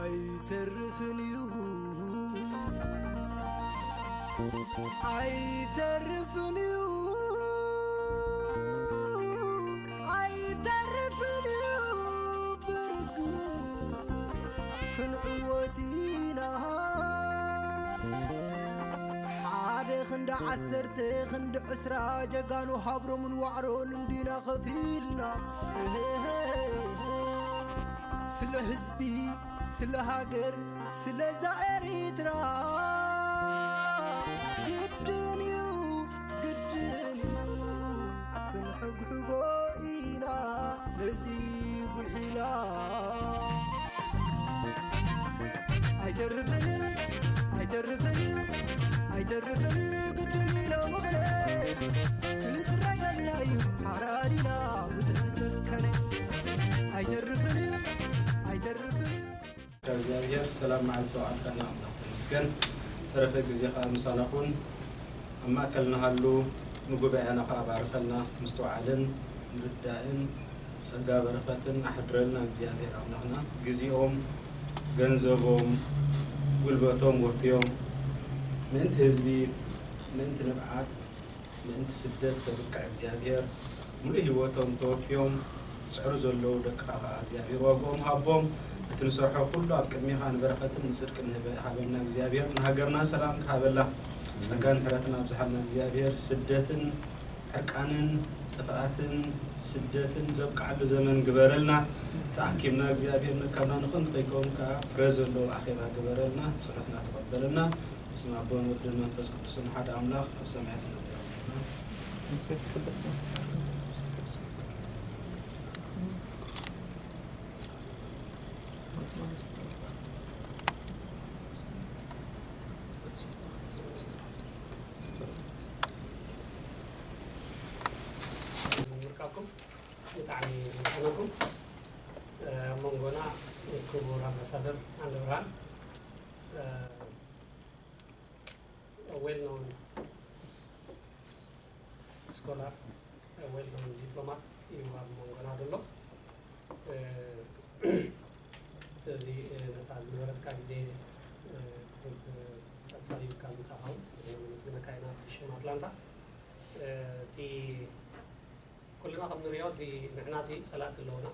ኣይተርፍን እዩ፣ ኣይተርፍን እዩ፣ ኣይተርፍን እዩ፣ ብርግጽ ክንዕወት ኢና። ሓደ ክንዲ ዓሰርተ ክንዲ ዕስራ ጀጋኑ ሃብሮምን ዋዕሮን እንዲና ከፊልና። ስለ ህዝቢ፣ ስለ ሃገር፣ ስለዛ ኤሪትራ ግድን እዩ፣ ግድን እዩ ክንሕግሕጎ ኢና ነዚ ጉሒላ። ኣይተርፍን፣ ኣይተርፍን፣ ኣይተርፍን ግድን ኢሎ መቐለ ክጽረገልና እዩ ሓራዲና ብዙሕ ዝጨከነ። ኣይተርፍን፣ ኣይተርፍን። እግዚኣብሔር ሰላም መዓልቲ ዘውዓልካና ኣምላኽ ተመስገን። ተረፈ ግዜ ኸዓ ምሳና ኩን። ኣብ ማእከልና ሃሉ፣ ንጉባኤና ኸዓ ባርከልና፣ ምስትውዓልን ምርዳእን ጸጋ በረኸትን ኣሕድረልና እግዚኣብሔር ኣምላኽና። ግዜኦም፣ ገንዘቦም፣ ጉልበቶም ወፍዮም ምእንቲ ህዝቢ፣ ምእንቲ ንብዓት፣ ምእንቲ ስደት ከብቅዕ እግዚኣብሔር፣ ምሉእ ህይወቶም ተወፍዮም ዝጽዕሩ ዘለዉ ደቅኻ ኸዓ እግዚኣብሔር ዋግኦም ሃቦም። እቲ ንሰርሖ ኩሉ ኣብ ቅድሜኻ ንበረኸትን ንጽድቅን ንህበ-፣ ሃበልና እግዚኣብሔር። ንሃገርና ሰላም ክሃበላ፣ ጸጋን ምሕረትን ኣብዝሓልና እግዚኣብሔር። ስደትን ዕርቃንን ጥፍኣትን ስደትን ዘብቅዓሉ ዘመን ግበረልና። ተኣኪብና እግዚኣብሔር ነካብና ንኹን ከይከውን ከኣ ፍረ ዘለዎ ኣኼባ ግበረልና። ጸሎትና ተቐበለልና። በስመ አብ ወወልድ ወመንፈስ ቅዱስ ሓደ አምላክ ኣብ ሰማያት ነበር። ምርካብኩም ብጣዕሚ የመስግነኩም። ኣብ መንጎና ክቡር ኣምባሳደር ዓንደብርሃን፣ well known scholar፣ well known diplomat እዩ ኣብ መንጎና ዘሎ። ስለዚ ነታ ዝነበረትካ ግዜ ቀጻሊ ኢልካ ምጻኻ እውን ነመስግነካ ኢና ብሽም ኣትላንታ። እቲ ኩልና ከም ንሪኦ፣ እዚ ንሕናሲ ጸላእቲ ኣለውና።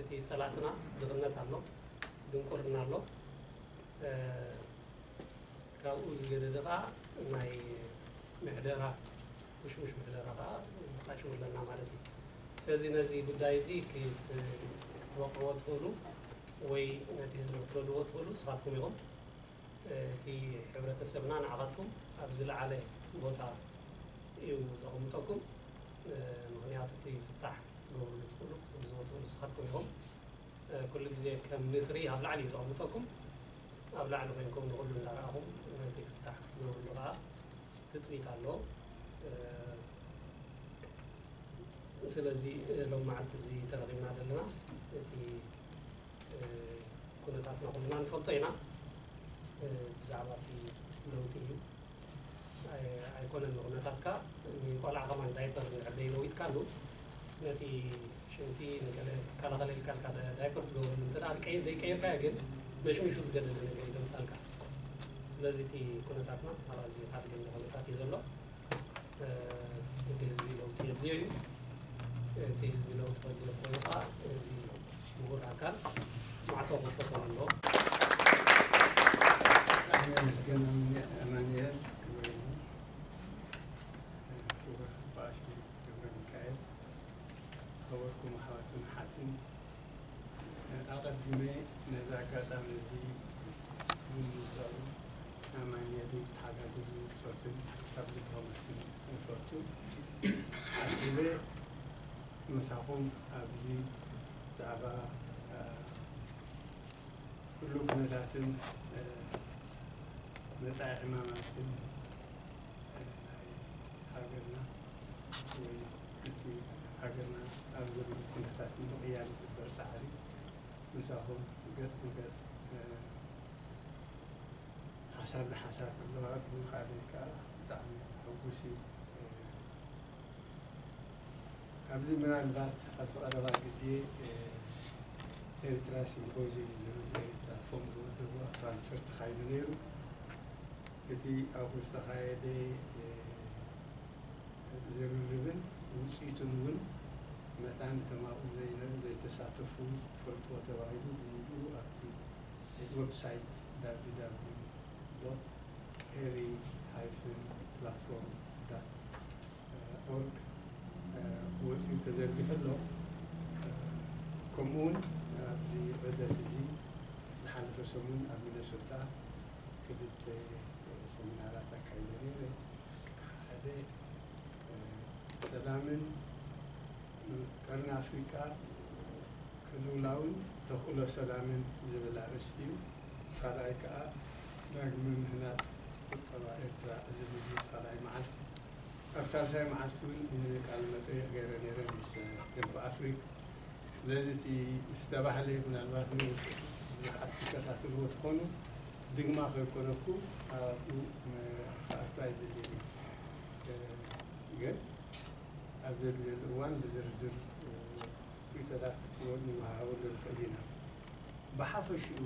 እቲ ጸላእትና ድኽነት ኣሎ፣ ድንቁርና ኣሎ። እ፣ ካብኡ ዝገደደ ኸኣ ናይ ምሕደራ፣ ምሽሙሽ ምሕደራ ኸኣ ኣሽሙ ኣለና ማለት እዩ። ስለዚ ነዚ ጉዳይ እዚ ክት-፣ ክትወቕዕዎ ትኽእሉ ወይ ነቲ ህዝቢ ክትረድዎ ትኽእሉ ንስኻትኩም ኢኹም። እቲ ሕብረተሰብና ንዓኻትኩም ኣብ ዝለዓለ ቦታ እዩ ዘቐምጠኩም። ምኽንያቱ እቲ ፍታሕ ክትገብርሉ ትኽእሉ፣ ክትሕግዝዎ ትኽእሉ ንስኻትኩም ኢኹም። ኩሉ ግዜ ከም ንስሪ ኣብ ላዕሊ እዩ ዘቐምጠኩም። ኣብ ላዕሊ ኮይንኩም ንኹሉ እንዳረኣኹም ነቲ ፍታሕ ክትገብርሉ ከዓ ትጽቢት ኣሎ። ስለዚ ሎም መዓልቲ እዚ ተረኺብና ዘለና እቲ ኩነታትና ኩልና ንፈልጦ ኢና። ብዛዕባ እቲ ለውጢ እዩ። ኣይ-፣ ኣይኮነን ንኩነታትካ፣ ንቆልዓ ከማን ዳይፐር እንድሕር ደይለዊጥካሉ፣ ነቲ ሽንቲ ንገለ ክከላኸለልካ ኢልካ ዳ-፣ ዳይፐር ትገብረሉ እንተ ደኣ ደይቀይ-፣ ደይቀይርካዮ ግን መሽሚሹ ዝገደደ ነገር እዩ ዘምጻልካ። ስለዚ እቲ ኩነታትና ኣብ ኣዝዩ ሓደገኛ ኩነታት እዩ ዘሎ። እቲ ህዝቢ ለውጢ የድልዮ እዩ። እቲ ህዝቢ ለውጢ ከድልዮ ኮይኑ ከዓ እዚ ምሁር ኣካል ማዕጾ ክፈተሉ ኣለዎ። ብጣዕሚ የመስገን ኣማኑኤል። ክቡር ኣቦ ቀሺ ገብረ ሚካኤል፣ ዝኸበርኩም ኣሕዋትን ኣሓትን፣ ኣቐዲመ ነዚ ኣጋጣሚ እዚ ምስ ምምዛዙ ኣማኑኤልን ዝተሓጋገዙ ብጾትን ካብ ልቢ ከመስግን እፈቱ። ኣስዒበ ምሳኹም ኣብዚ ብዛዕባ፣ እ፣ ኩሉ ኩነታትን፣ እ፣ መጻኢ ዕማማትን፣ እ፣ ናይ ሃገርና ወይ እቲ ሃገርና ኣብ ዘሎ ኩነታት ንምቕያር ዝግበር ጻዕሪ ምሳኹም ገጽ ንገጽ፣ እ፣ ሓሳብ ንሓሳብ ክለዋወጥ ብምኽኣለይ ከኣ ብጣዕሚ ሕጉስ እዩ። እ፣ ኣብዚ ምናልባት ኣብዚ ቀረባ ግዜ፣ እ፣ ኤርትራ ሲምፖዚየም ዝብል ኤርትራ ከም ዝወደቡ ኣብ ፍራንክፈርት ተኻይዱ ነይሩ። እቲ ኣብኡ ዝተኻየደ፣ እ፣ ዝርርብን ውፅኢቱን እውን መታን እቶም ኣብኡ ዘይነ-፣ ዘይተሳተፉ ክፈልጥዎ ተባሂሉ ብምሉኡ ኣብቲ ዌብሳይት www ኤሪ ሃይፈን ፕላትፎርም ኦርግ ወፂኡ ተዘርጊሑ ኣሎ። ከምኡ እውን ኣብዚ ዕለት እዚ ዝሓለፈ ሰሙን ኣብ ሚነሶታ ክልተ ሰሚናራት ኣካይደ ነይረ። ሓደ ሰላምን ቀርኒ ኣፍሪቃ ቅልውላውን ተኽእሎ ሰላምን ዝብል ኣርእስቲ እዩ። ካልኣይ ከዓ ዳግመ ምህናፅ ቁጠባ ኤርትራ ዝብል እዩ። ካልኣይ መዓልቲ ኣብ ሳልሳይ መዓልቲ እውን ቃለ መጠይቕ ገይረ ነይረ ምስ ቴምፖ ኣፍሪክ። ስለዚ እቲ ዝተባህለ ምናልባት ብዙሓት ትከታተልዎ ትኾኑ፣ ድግማ ከይኮነኩ ኣብኡ ክኣቱ ኣይደልን እዩ። ግን ኣብ ዘድልየሉ እዋን ብዝርዝር ርእይቶታት ንወሃሃበሉ ንኽእል ኢና። ብሓፈሽኡ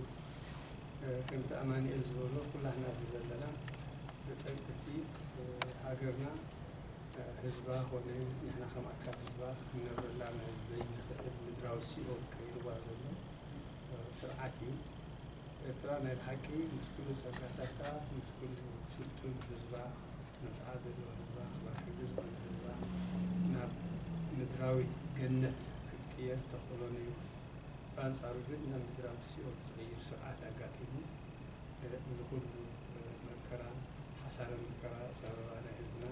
ከምቲ ኣማኑኤል ዝበሎ ኩላህና ዘለና ብጠንቅቲ ሃገርና ህዝባ ኮነ ንሕና ከም ኣካል ህዝባ ክንነብረላ ናይ ዘይንኽእል ምድራዊ ሲኦል ቀይርዋ ዘሎ ስርዓት እዩ። ኤርትራ ናይ ብሓቂ ምስ ኩሉ ጸጋታታ፣ ምስ ኩሉ ስልጡን ህዝባ፣ እቲ ነብስዓ ዘለዎ ህዝባ፣ ክባር ሕጊ ዝኾነ ህዝባ ናብ ምድራዊት ገነት ክትቅየር ተኽእሎ ነይሩ። ብኣንጻሩ ግን ናብ ምድራዊት ሲኦል ዝቕይር ስርዓት ኣጋጢሙ። እዚ ኩሉ መከራ፣ ሓሳረ መከራ፣ ጸበባ ናይ ህዝብና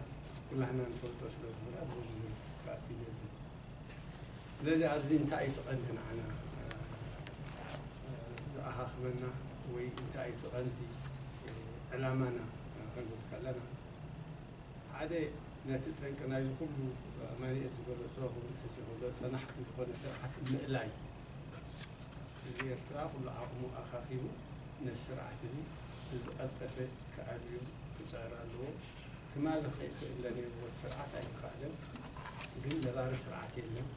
ኩላህና ንፈልጦ ስለ ዝኾነ ኣብ ዝርዝር ክኣቱ ይደልን። ስለዚ ኣብዚ እንታይ እዩ እቲ ቀንዲ ንዓና ዝኣኻኽበና ወይ እንታይ እዩ እቲ ቀንዲ ዕላማና ክንብል ከለና፣ ሓደ ነቲ ጠንቂ ናይዚ ኩሉ ኣማኑኤል ዝገለጾ፣ ከምኡ ሕጂ ክብሎ ዝጸናሕኩ ዝኾነ ስርዓት ምእላይ። ህዝቢ ኤርትራ ኩሉ ዓቕሙ ኣኻኺቡ ነዚ ስርዓት እዚ ብዝቐልጠፈ ክኣልዮ ክጽዕር ኣለዎ። ትማሊ ከይክእለ ነይርዎ እቲ ስርዓት ኣይተኻእለን። ግን ነባሪ ስርዓት የለን፣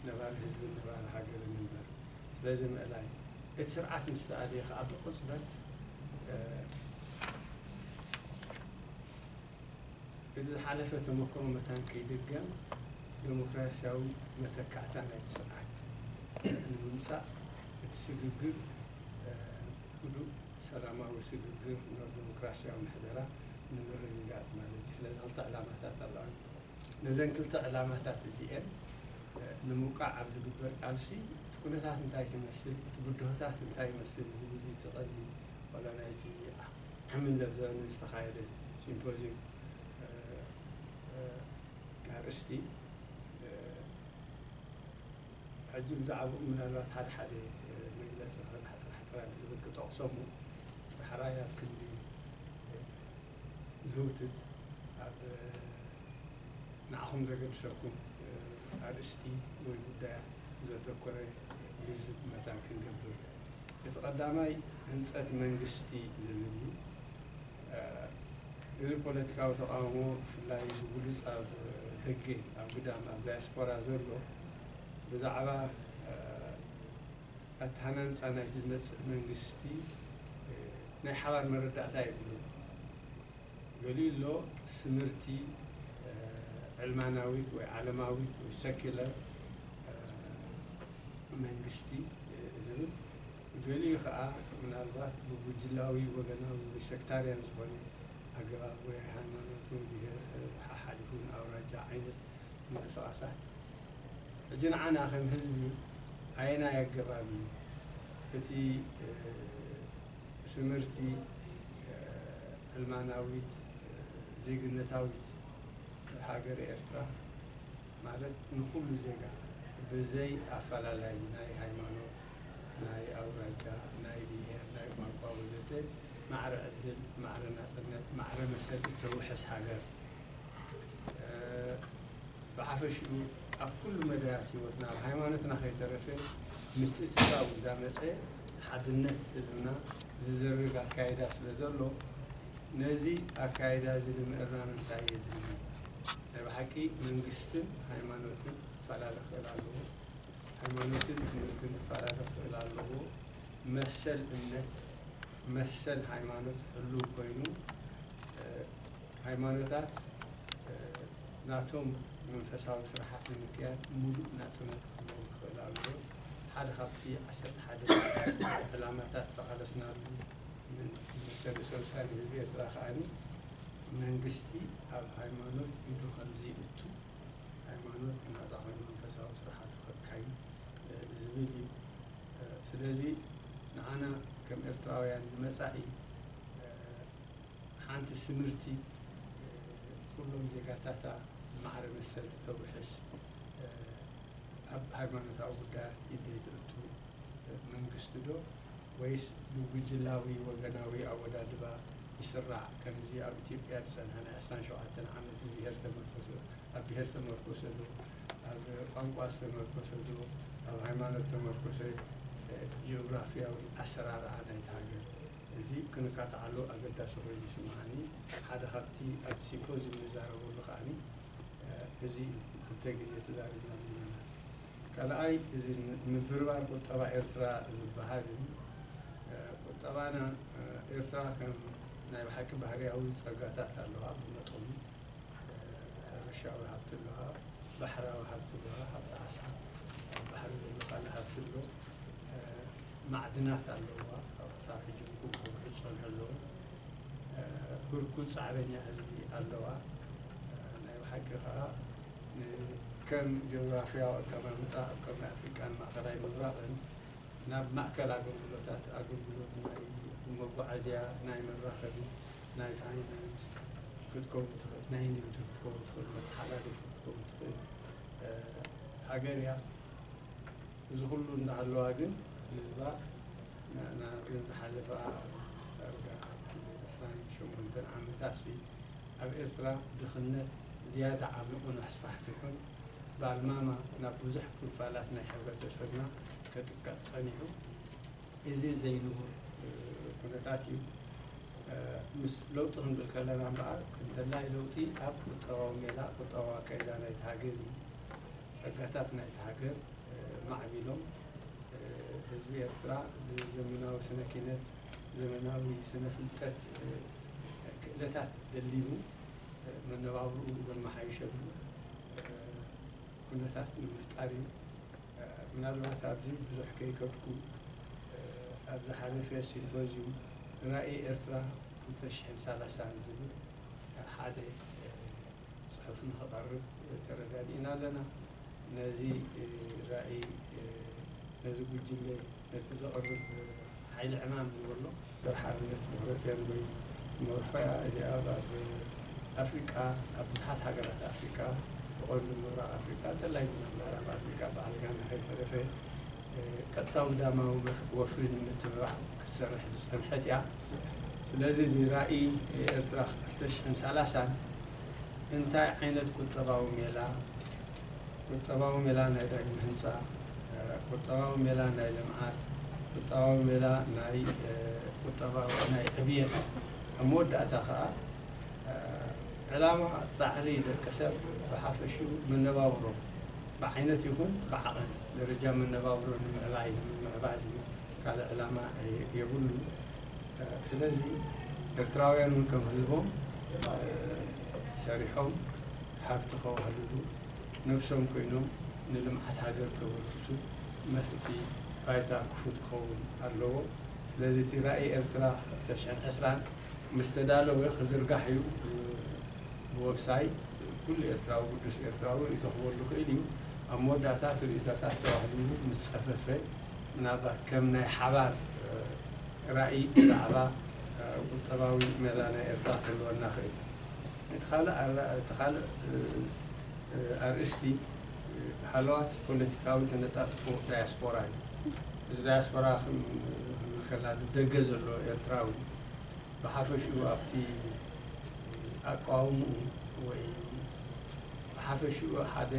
ነባሪ ህዝብን ነባሪ ሃገርን እምበር። ስለዚ ምእላይ እቲ ስርዓት ምስ ተኣልየ ከኣ ብቕጽበት፣ እ፣ እቲ ዝሓለፈ ተመክሮ መታን ከይድገም ዴሞክራሲያዊ መተካእታ ናይቲ ስርዓት ንምምጻእ እቲ ስግግር፣ እ፣ ህዱእ ሰላማዊ ስግግር ናብ ዴሞክራሲያዊ ምሕደራ ንምርግጋጽ ማለት እዩ። ስለዚ ክልተ ዕላማታት ኣለዋን። ነዘን ክልተ ዕላማታት እዚኤን፣ እ፣ ንምውቃዕ ኣብ ዝግበር ቃልሲ እቲ ኩነታት እንታይ ትመስል፣ እቲ ብድሆታት እንታይ ይመስል ዝብል እዩ እቲ ቀንዲ ዋላ ናይቲ ዓምን ለብዘበንን ዝተኻየደ ሲምፖዚየም፣ እ፣ እ፣ ኣርእስቲ። እ፣ ሕጂ ብዛዕባኡ ምናልባት ሓደ ሓደ፣ እ፣ መግለጺ ከም ሕጽር ሕጽር ኣቢለ ክጠቕሶ እሞ፣ ዳሕራይ ኣብ ክንዲ፣ እ፣ ዝህውትት ኣብ፣ እ፣ ንዓኹም ዘገድሰኩም፣ እ፣ ኣርእስቲ ወይ ጉዳያት ዘተኮረ ልዝብ መታን ክንገብር። እቲ ቀዳማይ ህንጸት መንግስቲ ዝብል እዩ። እ፣ እዚ ፖለቲካዊ ተቃውሞ ብፍላይ ብግሉጽ ኣብ ደገ፣ ኣብ ግዳም፣ ኣብ ዳያስፖራ ዘሎ ብዛዕባ፣ እ፣ ኣተሃናንጻ ናይ ዝመጽእ መንግስቲ፣ እ፣ ናይ ሓባር መረዳእታ የብሉን። ገሊኡ ኣሎ ስምርቲ፣ እ፣ ዕልማናዊት ወይ ዓለማዊት ወይ ሰኪለር፣ እ፣ መንግስቲ፣ እ፣ ዝብል፣ ገሊኡ ኸኣ ምናልባት ብጉጅላዊ ወገናዊ ወይ ሰክታርያን ዝኾነ ኣገባብ ወይ ሃይማኖት ወይ ብሄር፣ እ፣ ሓሓሊፉ ንኣውራጃ ዓይነት ምንቅስቓሳት። ሕጂ ንዓና ከም ህዝቢ ኣየናይ ኣገባብ እዩ እቲ፣ እ፣ ስምርቲ፣ እ፣ ዕልማናዊት፣ እ፣ ዜግነታዊት ሃገረ ኤርትራ ማለት ንኹሉ ዜጋ ብዘይ ኣፈላላይ ናይ ሃይማኖት፣ ናይ ኣውራጃ፣ ናይ ብሄር፣ ናይ ቋንቋ ወዘተ ማዕረ ዕድል፣ ማዕረ ናጽነት፣ ማዕረ መሰል እተውሕስ ሃገር፣ እ፣ ብሓፈሽኡ ኣብ ኩሉ መዳያት ህይወትና፣ ኣብ ሃይማኖትና ከይተረፈ ምትእትታው እንዳመጸ ሓድነት ህዝብና ዝዘርግ ኣካይዳ ስለ ዘሎ፣ ነዚ ኣካይዳ እዚ ንምእራም እንታይ የድሊ? ናይ ብሓቂ መንግስትን ሃይማኖትን ክፈላለ ክኽእል ኣለዎ። ሃይማኖትን ትምህርትን ክፈላለ ክኽእል ኣለዎ። መሰል እምነት፣ መሰል ሃይማኖት ህሉው ኮይኑ፣ ሃይማኖታት ናቶም መንፈሳዊ ስራሓት ንምክያድ ሙሉእ ናፅነት ክህልዎም ይኽእል ኣሎ። ሓደ ካብቲ ዓሰርተ ሓደ ዕላማታት ዝተቓለስናሉ ምእንቲ መሰል ርእሰ ውሳኔ ህዝቢ ኤርትራ ከኣ መንግስቲ ኣብ ሃይማኖት ኢዱ ከም ዘይእቱ፣ ሃይማኖት ናጻ ኮይኑ መንፈሳዊ ስራሓቱ ከካይድ ዝብል እዩ። ስለዚ ንዓና ከም ኤርትራውያን ንመጻኢ ሓንቲ ስምርቲ ኩሎም ዜጋታታ ማዕረ መሰል ተውሕስ ኣብ ሃይማኖታዊ ጉዳያት ኢድ ዘይተእቱ መንግስቲ ዶ ወይስ ብጉጅላዊ ወገናዊ ኣወዳድባ ዝስራዕ ከምዚ ኣብ ኢትዮጵያ ዝጸንሐ ናይ ዕስራን ሸውዓተን ዓመት ብብሄር ተመርኮሰ ኣብ ብሄር ተመርኮሰ ዶ ኣብ ቋንቋ ዝተመርኮሰ ዶ ኣብ ሃይማኖት ተመርኮሰ ጂኦግራፊያዊ ኣሰራርዓ ናይቲ ሃገር እዚ ክንካትዓሉ ኣገዳሲ ኮይኑ ይስምዓኒ። ሓደ ካብቲ ኣብቲ ሲምፖዚየም ንዛረበሉ ከኣኒ እዚ እዩ። ክልተ ግዜ ተዛሪብና ኣለና። ካልኣይ እዚ ምብርባር ቁጠባ ኤርትራ ዝበሃል እዩ። ቁጠባና ኤርትራ ከም ናይ ብሓቂ ባህርያዊ ጸጋታት ኣለዋ ብመጠኑ ሕርሻዊ ሃብቲ ኣለዋ፣ ባሕራዊ ሃብቲ ኣለዋ፣ ሃብቲ ዓሳ፣ ኣብ ባሕሪ ዘሎ ካልእ ሃብቲ ኣሎ፣ ማዕድናት ኣለዋ፣ ካብ ክሳብ ሕጂ እውን ክውሕድ ዝጸንሑ ኣለዉ። ህርኩት ጻዕረኛ ህዝቢ ኣለዋ። ናይ ብሓቂ ከኣ ከም ጂኦግራፊያዊ ኣቀማምጣ ኣብ ቀርኒ ኣፍሪቃን ማእከላይ ምብራቕን ናብ ማእከል ኣገልግሎታት ኣገልግሎት ናይ መጓዓዝያ፣ ናይ መራኸቢ፣ ናይ ፋይናንስ ክትከውን ትኽእል፣ ናይ ንግዲ ክትከውን ትኽእል፣ መተሓላለፊ ክትከውን ትኽእል ሃገር እያ። እዚ ኩሉ እንዳሃለዋ ግን ህዝባ ንኣን ዝሓለፋ ዳርጋ ዕስራን ሸሞንተን ዓመታትሲ ኣብ ኤርትራ ድኽነት ዝያዳ ዓሚቑን ኣስፋሕፊሑን ባልማማ ናብ ብዙሕ ክፋላት ናይ ሕብረተሰብና ከጥቅዕ ጸኒሑ። እዚ ዘይንቡር ኩነታት እዩ። ምስ ለውጢ ክንብል ከለና እምበኣር እንተላይ ለውጢ ኣብ ቁጠባዊ ሜላ ቁጠባዊ ኣካይዳ ናይቲ ሃገር እዩ። ጸጋታት ናይቲ ሃገር ማዕቢሎም ህዝቢ ኤርትራ ብዘመናዊ ስነ ኪነት ዘመናዊ ስነ ፍልጠት ክእለታት ደሊቡ መነባብርኡ ዘመሓይሸሉ ኩነታት ንምፍጣር እዩ። ምናልባት ኣብዚ ብዙሕ ከይከድኩ ኣብ ዝሓለፈ ሲምፖዚዩም ራእይ ኤርትራ ክልተ ሽሕን ሰላሳን ዝብል ሓደ ጽሑፍ ንኽቐርብ ተረዳዲእና ኣለና። ነዚ ራእይ ነዚ ጉጅለ ነቲ ዘቕርብ ሓይሊ ዕማም ዝበሎ ሓርነት ደብረጽዮን ወይ ትመርሖ እያ። እዚኣ ኣብ ኣፍሪቃ ኣብ ብዙሓት ሃገራት ኣፍሪቃ ብቐንዱ ምብራቕ ኣፍሪቃ እንተላይ እውን ኣብ ምዕራብ ኣፍሪቃ በዓል ጋና ከይተረፈ ቀጥታዊ ግዳማዊ ወፍሪ ንምትብባዕ ክትሰርሕ ዝጸንሐት እያ። ስለዚ እዚ ራእይ ኤርትራ ክልተ ሽሕን ሰላሳን እንታይ ዓይነት ቁጠባዊ ሜላ ቁጠባዊ ሜላ ናይ ዳግመ ህንፃ፣ ቁጠባዊ ሜላ ናይ ልምዓት፣ ቁጠባዊ ሜላ ናይ ቁጠባዊ ናይ ዕብየት ኣብ መወዳእታ ከዓ ዕላማ ፃዕሪ ደቂ ሰብ ብሓፈሽኡ መነባብሮ ብዓይነት ይኹን ብዓቐን ደረጃ መነባብሮ ንምዕባይ ንምምዕባል እዩ። ካልእ ዕላማ የብሉ። ስለዚ ኤርትራውያን እውን ከም ህዝቦም ሰሪሖም ሃብቲ ከዋህልሉ ነብሶም ኮይኖም ንልምዓት ሃገር ከበርክቱ መፍቲ ባይታ ክፉት ክኸውን ኣለዎ። ስለዚ እቲ ራእይ ኤርትራ ክልተ ሽሕን ዕስራን ምስ ተዳለወ ክዝርጋሕ እዩ። ብወብሳይት ኩሉ ኤርትራዊ ግዱስ ኤርትራዊ ርእይቶ ክህበሉ ይኽእል እዩ። ኣብ መወዳእታ እቲ ርእይቶታት ተዋህሊሉ ምስ ጸፈፈ ምናልባት ከም ናይ ሓባር ራእይ ብዛዕባ ቁጠባዊ ሜላ ናይ ኤርትራ ክህልወና ይኽእል። እቲ ካልእ ኣራ- እቲ ካልእ ኣርእስቲ ሃለዋት ፖለቲካዊ ተነጣጥፎ ዳያስፖራ እዩ። እዚ ዳያስፖራ ክንብል ከለና እዚ ብደገ ዘሎ ኤርትራዊ ብሓፈሽኡ ኣብቲ ኣቃውምኡ ወይ ብሓፈሽኡ ሓደ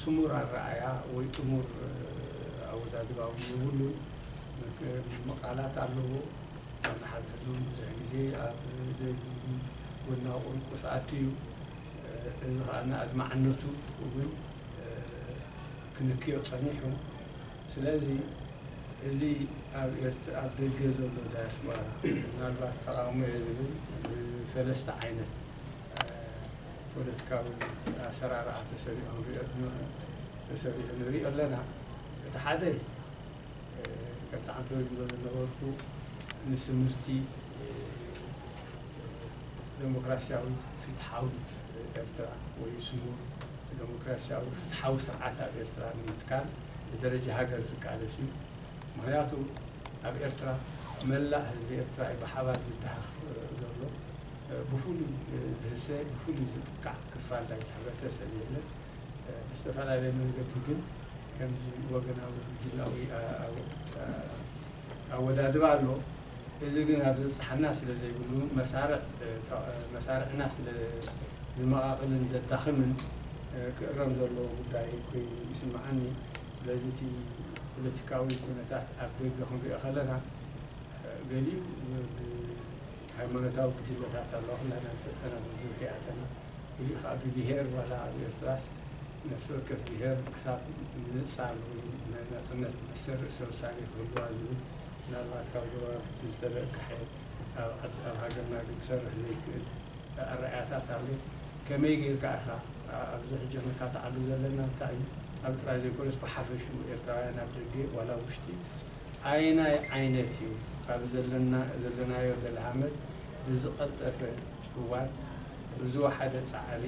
ስሙር ኣረኣእያ ወይ ጥሙር ኣወዳድባ እውን የብሉን። ምቃላት ኣለዎ። ንሓድሕዱ ብዙሕ ግዜ ኣብ ዘይድሊ ጎናዊ ቁርቁስ ኣትዩ። እዚ ከዓ ንኣድማዕነቱ እውን ክንክዮ ጸኒሑ። ስለዚ እዚ ኣብ ኤርት-፣ ኣብ ደገ ዘሎ ዳያስፖራ ምናልባት ተቓውሞ እየ ዝብል ብሰለስተ ዓይነት፣ እ፣ ፖለቲካዊ ኣሰራርዓ ተሰሪዑ ንሪኦ፣ ተሰሪዑ ንሪኦ ኣለና። እቲ ሓደ፣ እ፣ ከምቲ ዓንተወይ ዝብሎ ዝነበርኩ ንስምርቲ፣ እ፣ ዴሞክራሲያዊት ፍትሓዊት ኤርትራ ወይ ስሙር ዴሞክራሲያዊ ፍትሓዊ ስርዓት ኣብ ኤርትራ ንምትካል ብደረጃ ሃገር ዝቃለስ እዩ። ምኽንያቱ ኣብ ኤርትራ መላእ ህዝቢ ኤርትራ እዩ ብሓባር ዝደሃኽ ዘሎ። ብፍሉይ ዝህሰ፣ ብፍሉይ ዝጥቃዕ ክፋል ናይቲ ሕብረተሰብ የለን። ብዝተፈላለየ መንገዲ ግን ከምዚ ወገናዊ ጉጅላዊ ኣወዳድባ ኣሎ። እዚ ግን ኣብ ዘብጽሓና ስለ ዘይብሉ መሳርዕ፣ መሳርዕና ስለ ዝመቓቕልን ዘዳኽምን ክእረም ዘለዎ ጉዳይ ኮይኑ ይስምዓኒ። ስለዚ እቲ ፖለቲካዊ ኩነታት ኣብ ደገ ክንሪኦ ከለና፣ ገሊኡ ብሃይማኖታዊ ጉጅለታት ኣለዋ፣ ኩላና ንፈልጠን ኣብ ዝርዝር ከይኣተና። ገሊኡ ከዓ ብብሄር፣ ዋላ ኣብ ኤርትራስ ነፍሲ ወከፍ ብሄር ክሳብ ምንጻል ወይ ናይ ናጽነት መሰል ርእሰ ውሳኔ ክህልዋ ዝብል፣ ምናልባት ካብ ጎረባብቲ ዝተበቀሐ፣ ኣብ ዓድ-፣ ኣብ ሃገርና ግን ክሰርሕ ዘይክእል ኣረኣእያታት ኣሎ። ከመይ ጌርካ ኢኻ ኣብዚ ሕጂ ክንካትዓሉ ዘለና እንታይ እዩ? ኣብ ጥራይ ዘይኮነስ ብሓፈሽኡ ኤርትራውያን ኣብ ደገ ዋላ ውሽጢ ኣየናይ ዓይነት እዩ ካብ ዘለና-፣ ዘለናዮ ደልሃመት ብዝቐልጠፈ እዋን ብዝወሓደ ጻዕሪ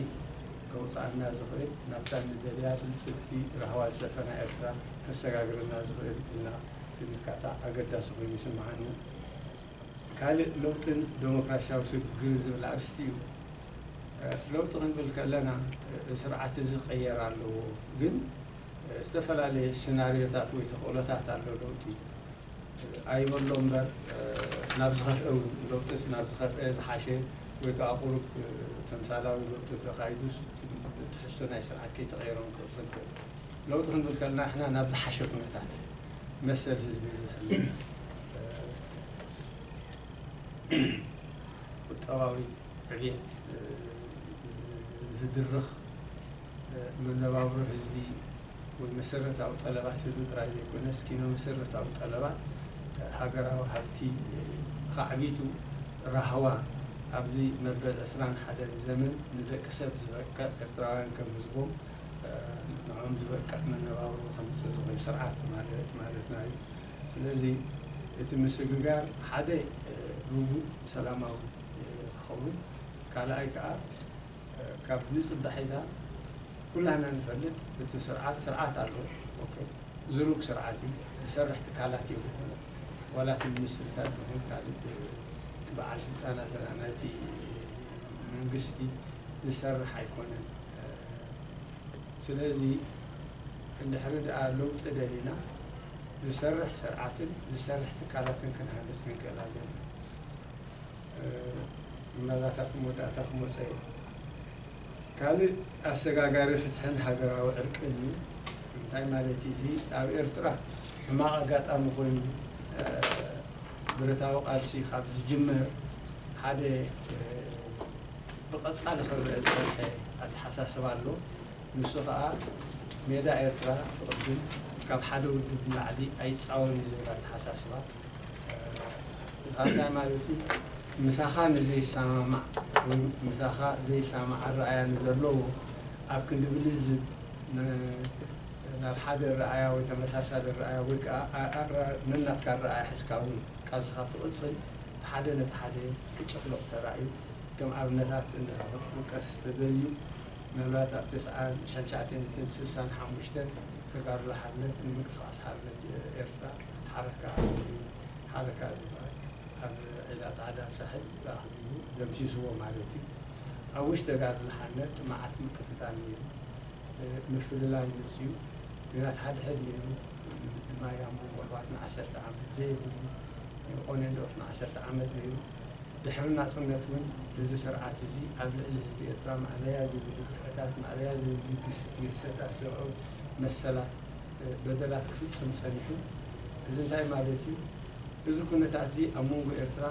ከውጽኣና ዝኽእል፣ ናብታ ንደልያ ብልጽግቲ ራህዋ ዝሰፈና ኤርትራ ከሰጋግረና ዝኽእል ኢልና ክንካታዕ ኣገዳሲ ኮይኑ ይስምዓኒ። ካልእ ለውጥን ዴሞክራሲያዊ ስግግርን ዝብል ኣርእስቲ እዩ። ለውጢ ክንብል ከለና፣ ስርዓት እዚ ክቕየር ኣለዎ፣ ግን ዝተፈላለየ ስናርዮታት ወይ ተኽእሎታት ኣሎ ለውጢ። ኣይበሎ እምበር፣ ናብ ዝኸፍአ እውን፣ ለውጥስ ናብ ዝኸፍአ ዝሓሸ ወይ ከዓ ቁሩብ ተምሳላዊ ለውጢ ተኻይዱስ፣ እቲ ትሕዝቶ ናይ ስርዓት ከይተቐየረ እውን ክቕጽል ይኽእል። ለውጢ ክንብል ከለና ንሕና ናብ ዝሓሸ ኩነታት መሰል ህዝቢ ዝሕሉ፣ ቁጠባዊ ዕብየት ዝድርኽ፣ መነባብሮ ህዝቢ ወይ መሰረታዊ ጠለባት ህዝቢ ጥራይ ዘይኮነስ፣ ኪኖ መሰረታዊ ጠለባት ሃገራዊ ሃብቲ ኣኻዕቢቱ ራህዋ ኣብዚ መበል ዕስራን ሓደን ዘመን ንደቂ ሰብ ዝበቅዕ፣ ኤርትራውያን ከም ህዝቦም ንዖም ዝበቅዕ መነባብሮ ከምጽእ ዝኽእል ስርዓት ማለት፣ ማለትና እዩ። ስለዚ እቲ ምስግጋር ሓደ ርጉእ ሰላማዊ ክኸውን፣ ካልኣይ ከኣ ካብ ንጽባሒታ ኩላህና ንፈልጥ እቲ ስርዓት፣ ስርዓት ኣሎ። ኦኬ፣ ዝሩግ ስርዓት እዩ፣ ዝሰርሕ ትካላት የብሉን። ዋላ እቲ ሚኒስትሪታት ይኹን ካልእ በዓል ስልጣናት ናይቲ መንግስቲ ዝሰርሕ ኣይኮነን። ስለዚ እንድሕሪ ደኣ ለውጢ ደሊና ዝሰርሕ ስርዓትን ዝሰርሕ ትካላትን ክንሃንጽ ክንክእል ኣለና። ምናልባት ኣብቲ መወዳእታ ክመጾ እየ። ካልእ ኣሰጋጋሪ ፍትሕን ሃገራዊ ዕርቅን እዩ። እንታይ ማለት እዩ? እዚ ኣብ ኤርትራ ሕማቕ ኣጋጣሚ ኮይኑ፣ እ፣ ብረታዊ ቃልሲ ካብ ዝጅመር ሓደ፣ እ፣ ብቐጻሊ ክረአ ዝጸንሐ ኣተሓሳስባ ኣሎ። ንሱ ከኣ ሜዳ ኤርትራ ትቕድም፣ ካብ ሓደ ውድብ ንላዕሊ ኣይጻወርን ዝብል ኣተሓሳስባ። እዚ እንታይ ማለት እዩ? ምሳኻ ንዘይሰማማዕ ወይ ምሳኻ ዘይሰማማዕ ኣረኣእያ ንዘለዎ ኣብ ክንዲ ብልዝብ ን-፣ ናብ ሓደ ኣረኣእያ ወይ ተመሳሳሊ ኣረኣእያ ወይ ከኣ ኣ-፣ ኣራ-፣ ነናትካ ኣረኣእያ ሒዝካ እውን ቃልስኻ ትቕጽል፣ እቲ ሓደ ነቲ ሓደ ክጭፍልቕ ተራእዩ። ከም ኣብነታት እንተ ክጥቀስ ተደልዩ፣ ምናልባት ኣብ ተስዓን ሸንሻዕተ ሚእትን ስሳን ሓሙሽተን ተጋድሎ ሓርነት ንምንቅስቓስ ሓርነት ኤርትራ ሓረካ፣ ሓረካ ዝበሃል ኣብ ዒላ ጻዕዳ ኣብ ሳሕል ኣኽቢቡ ደምሲስዎ ማለት እዩ። ኣብ ውሽጢ ተጋድሎ ሓርነት መዓት ምቅትታል ነይሩ። ምፍልላይ መጽዩ፣ ኲናት ሓድሕድ ነይሩ፣ ምድማይ ኣብ መንጎ ኣሕዋት ንዓሰርተ ዓመት ዘየድሊ on and off ንዓሰርተ ዓመት ነይሩ። ድሕሪ ናጽነት እውን እዚ ስርዓት እዚ ኣብ ልዕሊ ህዝቢ ኤርትራ ማእለያ ዘይብሉ ግፍዕታት፣ ማእለያ ዘይብሉ ግስ-፣ ግህሰታት፣ ሰብኣዊ መሰላት፣ እ፣ በደላት ክፍጽም ጸኒሑ። እዚ እንታይ ማለት እዩ? እዚ ኩነታት እዚ ኣብ መንጎ ኤርትራ፣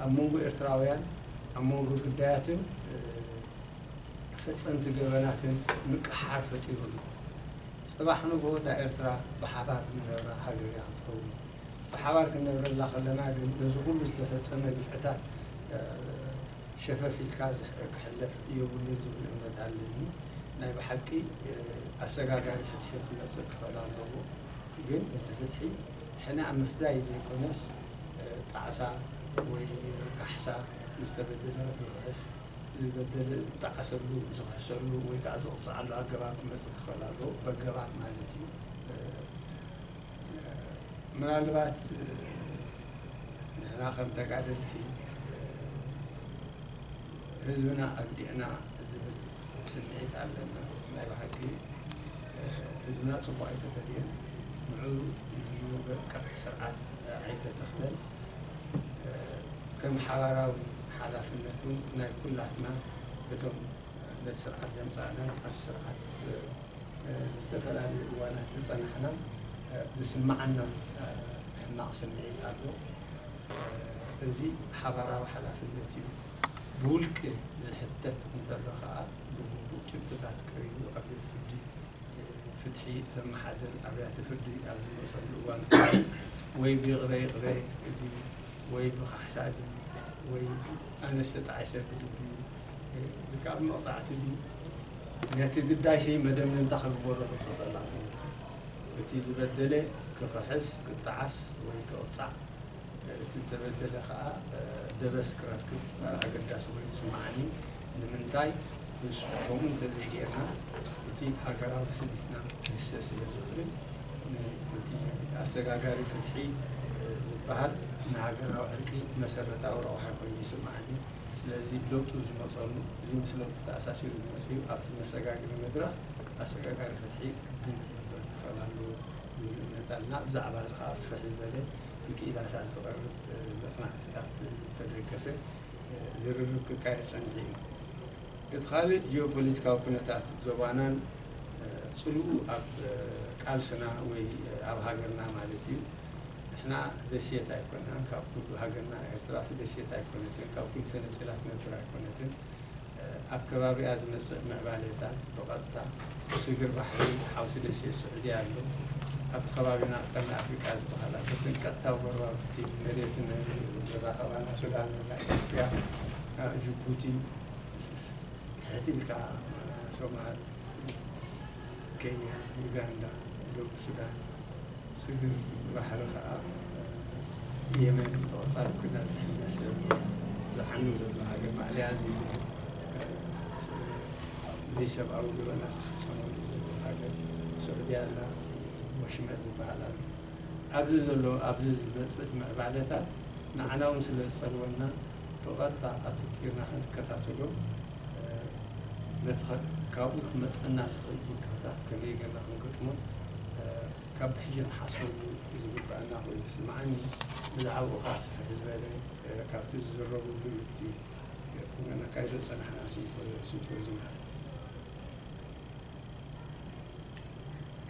ኣብ መንጎ ኤርትራውያን፣ ኣብ መንጎ ግዳያትን፣ እ፣ ፈጸምቲ ገበናትን ምቅሕሓር ፈጢሩ ኣሎ። ጽባሕ ንግሆ እታ ኤርትራ ብሓባር ንነብራ ሃገር እያ ክትከውን። ብሓባር ክንነብረላ ከለና ግን ነዚ ኩሉ ዝተፈጸመ ግፍዕታት ሸፈፍ ኢልካ ክሕለፍ የብሉን ዝብል እምነት ኣለኒ። ናይ ብሓቂ ኣሰጋጋሪ ፍትሒ ክመጽእ ክኽእል ኣለዎ። ግን እቲ ፍትሒ ሕነ ኣብ ምፍዳይ ዘይኮነስ ጣዕሳ ወይ ካሕሳ ምስ ተበደለ ዝኽሕስ፣ ዝበደለ ዝጣዕሰሉ፣ ዝኽሕሰሉ ወይ ከዓ ዝቕፅዓሉ ኣገባብ ክመፅእ ክኽእል ኣለዎ። በገባብ ማለት እዩ። ምናልባት ንሕና ከም ተጋደልቲ ህዝብና ኣግዲዕና ዝብል ስምዒት ኣለና። ናይ ብሓቂ ህዝብና ፅቡቕ ኣይተፈድየን። ንዑ ንህዝቡ በቃ ስርዓት ኣይተተኽለን። ከም ሓባራዊ ሓላፍነት እውን ናይ ኩላትና እቶም ነቲ ስርዓት ዘምፃእና፣ ኣብ ስርዓት ብዝተፈላለዩ እዋናት ዝፀናሕና ዝስማዓና ሕማቕ ስምዒት ኣሎ። እዚ ሓባራዊ ሓላፍነት እዩ። ብውልቂ ዝሕተት እንተሎ ከዓ ብግቡእ ጭብጥታት ቀሪቡ ኣብ ቤት ፍርዲ ፍትሒ ዘመሓድር ኣብያተ ፍርዲ ኣብ ዝመፀሉ እዋን ወይ ብይቕረ ይቕረ ድዩ ወይ ብካሕሳ ድዩ ወይ ኣነስ ተጣዒሰ ብልቢ ወይ ከዓ ብመቕፃዕቲ ድዩ ነቲ ግዳይሲ መደምደምታ ክግበረሉ ክኽእል ኣለዎ። እቲ ዝበደለ ክኽሕስ፣ ክጠዓስ ወይ ክቕፃዕ፣ እቲ ዝተበደለ ከዓ ደበስ ክረክብ ኣገዳሲ ኮይኑ ይስምዓኒ። ንምንታይ ምስ ከምኡ እንተዘይጌርና እቲ ሃገራዊ ስኒትና ክህሰ ስለ ዝኽእል እቲ ኣሰጋጋሪ ፍትሒ ዝበሃል ንሃገራዊ ዕርቂ መሰረታዊ ረቑሓ ኮይኑ ይስምዓኒ። ስለዚ ለውጢ ዝመፀሉ እዚ ምስ ለውጢ ተኣሳሲሩ ዝመፅእ እዩ። ኣብቲ መሰጋገሪ መድረኽ ኣሰጋጋሪ ፍትሒ ግድን ክግበር ክኽእል ኣለዎ ዝብል እምነት ኣለና። ብዛዕባ እዚ ከዓ ስፍሕ ዝበለ ብክኢላታት ዝቐርብ መፅናዕትታት ዝተደገፈ ዝርርብ ክካየድ ፀኒሑ እዩ። እቲ ካልእ ጂኦፖለቲካዊ ኩነታት ዞባናን ፅልኡ ኣብ ቃልስና ወይ ኣብ ሃገርና ማለት እዩ። ንሕና ደሴት ኣይኮናን፣ ካብ ኩሉ ሃገርና ኤርትራ ደሴት ኣይኮነትን፣ ካብ ኩሉ ተነፂላ ትነብር ኣይኮነትን። ኣብ ከባቢኣ ዝመፅእ ምዕባሌታት ብቐጥታ ስግር ባሕሪ ሓውሲ ደሴት ስዑድያ ኣሎ። ኣብቲ ከባቢና ቀርኒ ኣፍሪቃ ዝበሃል ኣሎ። እተን ቀጥታዊ ጎረባብቲ መሬትን ዝራኸባና ሱዳን ኣላ፣ ኢትዮጵያ፣ ጅቡቲ፣ ትሕት ኢልካ ሶማል፣ ኬንያ፣ ዩጋንዳ፣ ደቡብ ሱዳን፣ ስግር ባሕሪ ከዓ የመን ብቐፃሊ ኩናት ዝሕመስ ዘሎ ዝዓኑ ዘሎ ሃገር ማእለያ ዘይብሉ ዘይሰብኣዊ ገበናት ዝፍፀመሉ ዘሎ ሃገር ስዑድያ ኣላ፣ ወሽመጥ ዝበሃል ኣሎ። ኣብዚ ዘሎ ኣብዚ ዝመፅእ ምዕባለታት ንዓና እውን ስለ ዝፀልወና ብቐጥታ ኣተኲርና ክንከታተሎ ነቲ ካብኡ ክመፀና ዝኽእል ብድሆታት ከመይ ጌርና ክንገጥሞ ካብ ብሕጂ ንሓስበሉ ዝግበኣና ኮይኑ ይስምዓኒ። ብዛዕባኡ ከዓ ስፍሕ ዝበለ ካብቲ ዝዝረበሉ እዩ እቲ ነካይዶ ዝፀናሕና ሲምፖ- ሲምፖዚየም።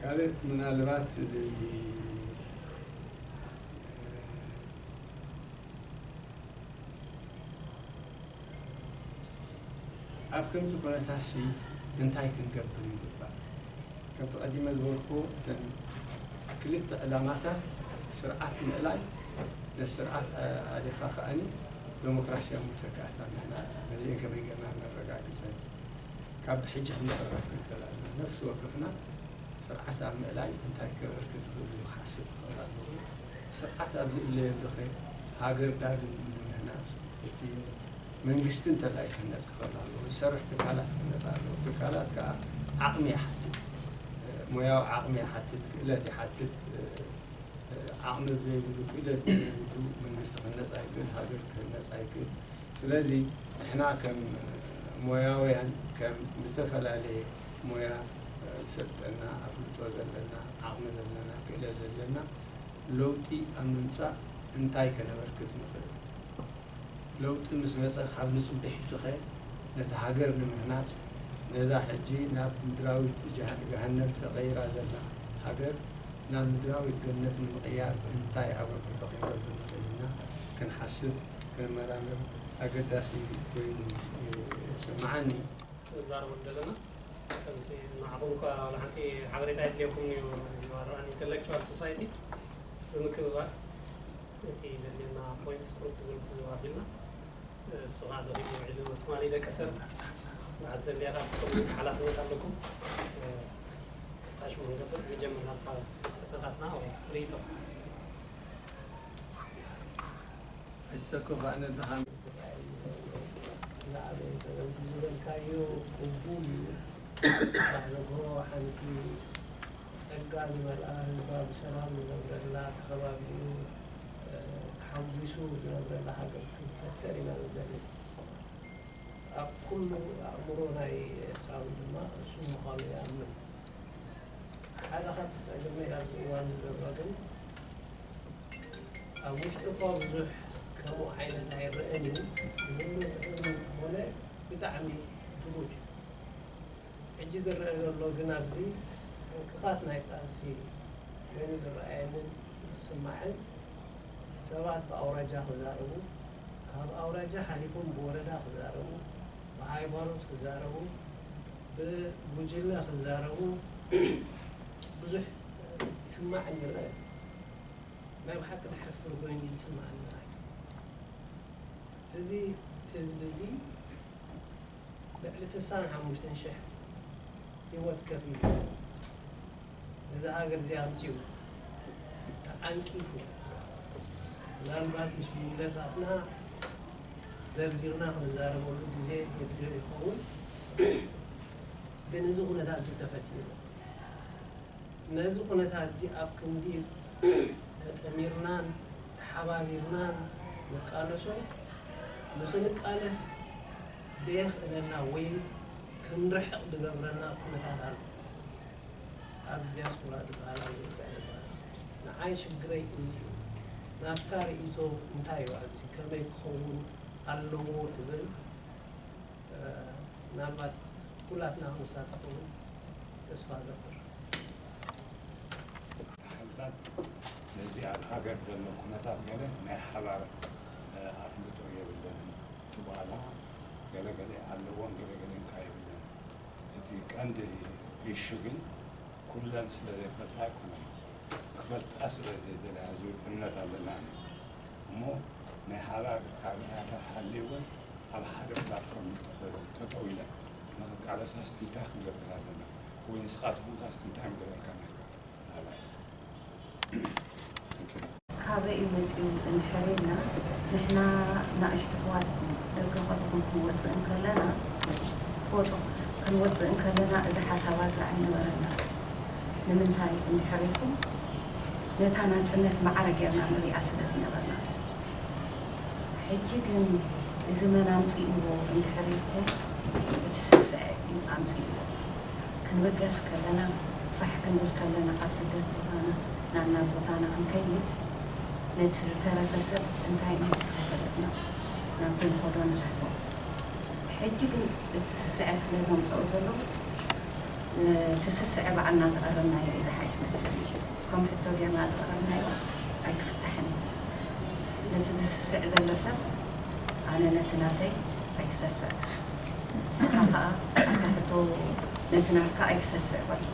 ካልእ ምናልባት እዚ ኣብ ከምዚ ኩነታትሲ እንታይ ክንገብር ይግባእ? ከምቲ ቀዲመ ዝበልኩዎ እተን ክልተ ዕላማታት ስርዓት ምእላይ ነቲ ስርዓት ኣሊኻ ከኣኒ ደሞክራሲያዊ መተካእታ ምህናፅ ነዚአን ከመይ ጌርና ነረጋግፀን ካብ ብሕጂ ክንፀረፍ ክንክእል ኣለና። ነፍሲ ወከፍና ስርዓት ኣብ ምእላይ እንታይ ከበርክት ይኽእል ኢሉ ክሓስብ ክኽእል ኣለዎ። ስርዓት ኣብ ዝእለየሉ ኸ ሃገር ዳግም ንምህናፅ እቲ መንግስቲ እንተላይ ክህነፅ ክኽእል ኣለዎ። ዝሰርሕ ትካላት ክህነፅ ኣለዎ። ትካላት ከዓ ዓቕሚ ይሓትት፣ ሞያዊ ዓቕሚ ይሓትት፣ ክእለት ይሓትት። ዓቕሚ ዘይብሉ ክእለት ዘይብሉ መንግስቲ ክህነፅ ኣይክእል፣ ሃገር ክህነፅ ኣይክእል። ስለዚ ንሕና ከም ሞያውያን ከም ዝተፈላለየ ሞያ ዝሰልጠና ኣፍልጦ ዘለና ዓቕሚ ዘለና ክእለት ዘለና ለውጢ ኣብ ምምፃእ እንታይ ከነበርክት ንኽእል? ለውጢ ምስ መፀ ካብ ንፅቢሒቱኸ ነቲ ሃገር ንምህናፅ ነዛ ሕጂ ናብ ምድራዊት ጀሃ- ገሃነም ተቐይራ ዘላ ሃገር ናብ ምድራዊት ገነት ንምቕያር እንታይ ኣበርክቶ ክንገብር ንኽእል ኢልና ክንሓስብ ክንመራመር ኣገዳሲ ኮይኑ ይስምዓኒ። ንዛረበሉ ዘለና ከምቲ ንዓኹም እኳ ዋላ ሓንቲ ሓበሬታ የድልየኩም እዩ። You are an intellectual society ብምክብባር እቲ ዘድልየና ፖይንትስ ቁሩብ ትዝምቲ ዝባቢልና እሱ ከዓ ዘኽእል ውዒሉ ትማሊ ደቂ ሰብ በዓል ሰልያ ካብ ትኸውን ሓላፍነት ኣለኩም። ታሽ መንገድ ንጀምር ናብታ ሕቶታትና ወይ ርእይቶ። እሰኮ ባዕነ ድሓን ዝዓበየ ሰበብ ዝበልካዮ ቅቡል እዩ። ባዕለጎ ሓንቲ ጸጋ ዝመልኣ ህዝባ ብሰላም ዝነብረላ ተኸባቢኡ ተሓጒሱ ዝነብረላ ሃገር ክንፈጥር ኢና ንደሊ። ኣብ ኩሉ ኣእምሮ ናይ ኤርትራዊ ድማ እሱ ምዃኑ ይኣምን። ሓደ ካብቲ ጸገመይ ኣብዚ እዋን ዘሎ ግን ኣብ ውሽጢ እኳ ብዙሕ ከምኡ ዓይነት ኣይረአን እዩ። ይህሉ ይህሉ እንተኾነ ብጣዕሚ ድሩት እዩ። ሕጂ ዝረአ ዘሎ ግን ኣብዚ ዕንቅፋት ናይ ቃልሲ ኮይኑ ዝረኣየንን ዝስማዕን ሰባት ብኣውራጃ ክዛረቡ፣ ካብ ኣውራጃ ሓሊፎም ብወረዳ ክዛረቡ፣ ብሃይማኖት ክዛረቡ፣ ብጉጅለ ክዛረቡ ብዙሕ ይስማዕን ይረአን። ናይ ብሓቂ ንሓፍር ኮይኑ እዩ ዝስማዕኒ ንዓይ። እዚ ህዝቢ እዚ ልዕሊ ስሳን ሓሙሽተን ሽሕ ህይወት ከፊሉ ነዛ ሃገር እዚኣ ኣምፂኡ ተዓንቂፉ ምናልባት ምስ ጉድለታትና ዘርዚርና ክንዛረበሉ ግዜ የድልዮ ይኸውን። ግን እዚ ኩነታት እዚ ተፈጢሩ ነዚ ኩነታት እዚ ኣብ ክንዲ ተጠሚርናን ተሓባቢርናን ንቃለሶ ንኽንቃለስ ደየኽእለና ወይ ክንርሕቕ ዝገብረና ኩነታት ኣሎ። ኣብ ዲያስፖራ ዝበሃል ኣብ ወፃኢ ዝበሃል ንዓይ ሽግረይ እዚ እዩ። ናትካ ርእይቶ እንታይ እዩ? ኣብዚ ከመይ ክኸውን ኣለዎ ትብል? ምናልባት ኩላትና ክንሳተፈሉ ተስፋ እገብር። ሓይልታት ነዚ ኣብ ሃገር ዘሎ ኩነታት ገለ ናይ ሓባር ኣፍልጦ የብለንን። እቲ በኋላ ገለ ገለ ኣለዎን ገለ ገለ እንካ የብለን። እቲ ቀንዲ ኢሹ ግን ኩለን ስለ ዘይፈልጣ ኣይኮነን፣ ክፈልጣ ስለ ዘይደለያ ዝብል እምነት ኣለና። እሞ ናይ ሓባር ኣርኣያታት ሃልዩ እውን ኣብ ሓደ ፕላትፎርም ጠጠው ኢለን ንኽቃለሳስ እንታይ ክንገብር ኣለና ወይ ንስኻትኩምካስ እንታይ ምገበርካ ነርካ? ካበይ እዩ መፂኡ እንድሕር ኢልና ንሕና ናእሽቱ ኣሕዋትኩም ደገ ከለኹም ክንወፅእ እንከለና ትወፁ ክንወፅእ እንከለና እዚ ሓሳባት ኣይነበረና። ንምንታይ እንድሕር ኢልኩም ነታ ናፅነት ማዕረ ጌርና ንሪኣ ስለ ዝነበርና። ሕጂ ግን እዚ መን ኣምፂእዎ እንድሕር ኢልኩም እቲ ስስዐ እዩ ኣምፂእዎ። ክንብገስ ከለና ፋሕ ክንብል ከለና ካብ ስደት ቦታና ናብ ናብ ቦታና ክንከይድ ነቲ ዝተረፈ ሰብ እንታይ ኢና ተኸፈለጥና ናብቲ ንኸዶ ንስሕቦ። ሕጂ ግን እቲ ስስዐ ስለ ዘምፅኦ ዘሎ እቲ ስስዐ ባዕልና ተቐረብናዮ እዩ ዝሓይሽ መስለኒ። ከም ሕቶ ጌርና ተቐረብናዮ ኣይክፍታሕን እዩ። ነቲ ዝስስዕ ዘሎ ሰብ ኣነ ነቲ ናተይ ኣይክሰስዕ፣ ንስኻ ከኣ ኣታ ሕቶ ነቲ ናትካ ኣይክሰስዕ በሎ።